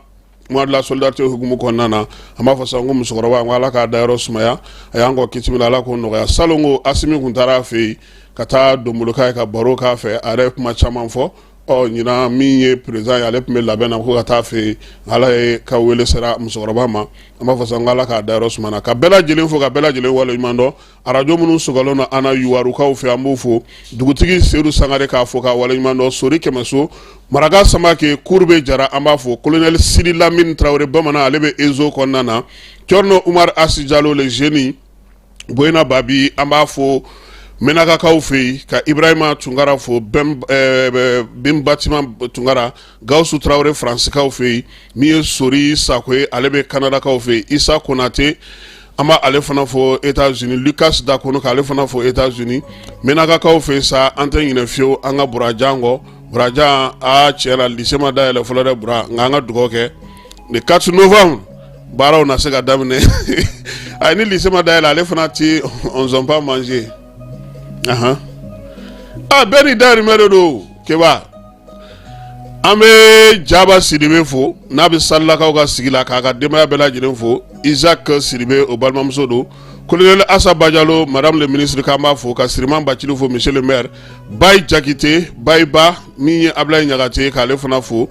de la solidarité hukumu kɔnɔna na. An b'a fɔ sa ko musokɔrɔba, ko Ala k'a dayɔrɔ sumaya, a y'an kɔ kiti min na, Ala k'o nɔgɔya. Salon ko Asimi tun taara a fɛ yen ka taa donbolo k'a ye, ka baro k'a fɛ, a yɛrɛ ye kuma caman fɔ. Ɔ ɲinan min ye président ye, ale tun bɛ labɛn na ko ka taa fɛ yen, Ala ye ka wele sera musokɔrɔba ma. An b'a fɔ sa ko Ala k'a dayɔrɔ sumana. Ka bɛɛ lajɛlen fo, ka bɛɛ lajɛlen waleɲuman dɔn. Arajo minnu sɔgɔlen don an na Yuwarukaw fɛ, an b'u fo. Dugutigi Seyidu Sangare, k'a fo k'a waleɲuman dɔn. Sori Kɛmɛso, Maraka Samake, Kurube Jara, an b'a fo. Colonel Sidi Lamine Tarawele bamanan, ale bɛ Ezo kɔnɔna na. Cɔrɔnɔ Umar Asi Jalo le jeune Boyina Babi, an b'a fo Menakakaw fɛ yen. Ka Ibrahima Tunkara fo, bin Batima Tunkara, Gawusu Tarawele Faransikaw fɛ yen. Min ye Sori Sako ye, ale bɛ Kanadakaw fɛ yen. Isa Konate, an b'ale fana fo États-Unis. Lucas Dakono, k'ale fana fo États-Unis. Menakakaw fɛ yen sa, an tɛ ɲinɛ fiyewu an ka Burajan kɔ. Burajan, aa tiɲɛ la lycée ma dayɛlɛ fɔlɔ dɛ Bura, nka an ka dugawu kɛ le 4 novembre baaraw na se ka daminɛ. Ayi, ni lycée ma dayɛlɛ, ale fana ti on sont pas manger. Ahan, ah bɛɛ ni dayirimɛ de don. Keba, an bɛ Jaba Sidibe fo n'a bɛ Salilakaw ka sigi la, k'a ka denbaya bɛɛ lajɛlen fo. Isaac Sidibe, o balimamuso don. Colonel Asa Bajalo, madame le ministre, k'an b'a fo. Ka Siriman Bacili fo, monsieur le maire. Bayi Jakite, Bayiba, min ye Ablaye Ɲagate, k'ale fana fo.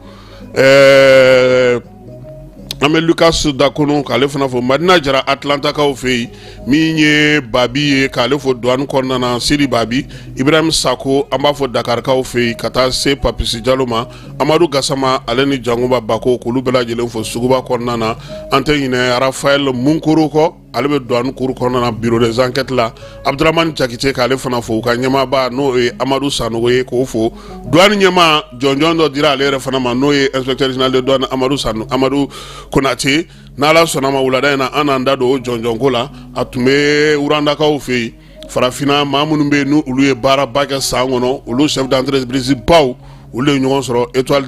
An bɛ Lucas Dakono, k'ale fana fo. Madina Jara, Atlantakaw fɛ yen. Min ye Babi ye, k'ale fo douane kɔnɔna na, Sidi Babi. Ibrahim Sako, an b'a fɔ Dakarikaw fɛ yen, ka taa se Papisi Jalo ma. Amadu Gasama, ale ni Janguba Bako, k'olu bɛɛ lajɛlen fo suguba kɔnɔna na. An tɛ ɲinɛ Rafael Munkoro kɔ, ale bɛ douane cour kɔnɔna na, bureau des enquêtes la. Abdramani Jakite, k'ale fana fo. U ka ɲɛmaaba, n'o ye Amadu Sanogo ye, k'o fo. Douane ɲɛmaa jɔnjɔn dɔ dira ale yɛrɛ fana ma, n'o ye inspecteur général de douane Amadu Sanu, Amadu Konate. N'Ala sɔnna ma, wulada in na an n'an da don o jɔnjɔnko la. A tun bɛ Wurandakaw fɛ yen. Farafinna maa minnu bɛ yen n'olu ye baaraba kɛ san kɔnɔ, olu chef d'entreprise baw, olu ye ɲɔgɔn sɔrɔ étoile.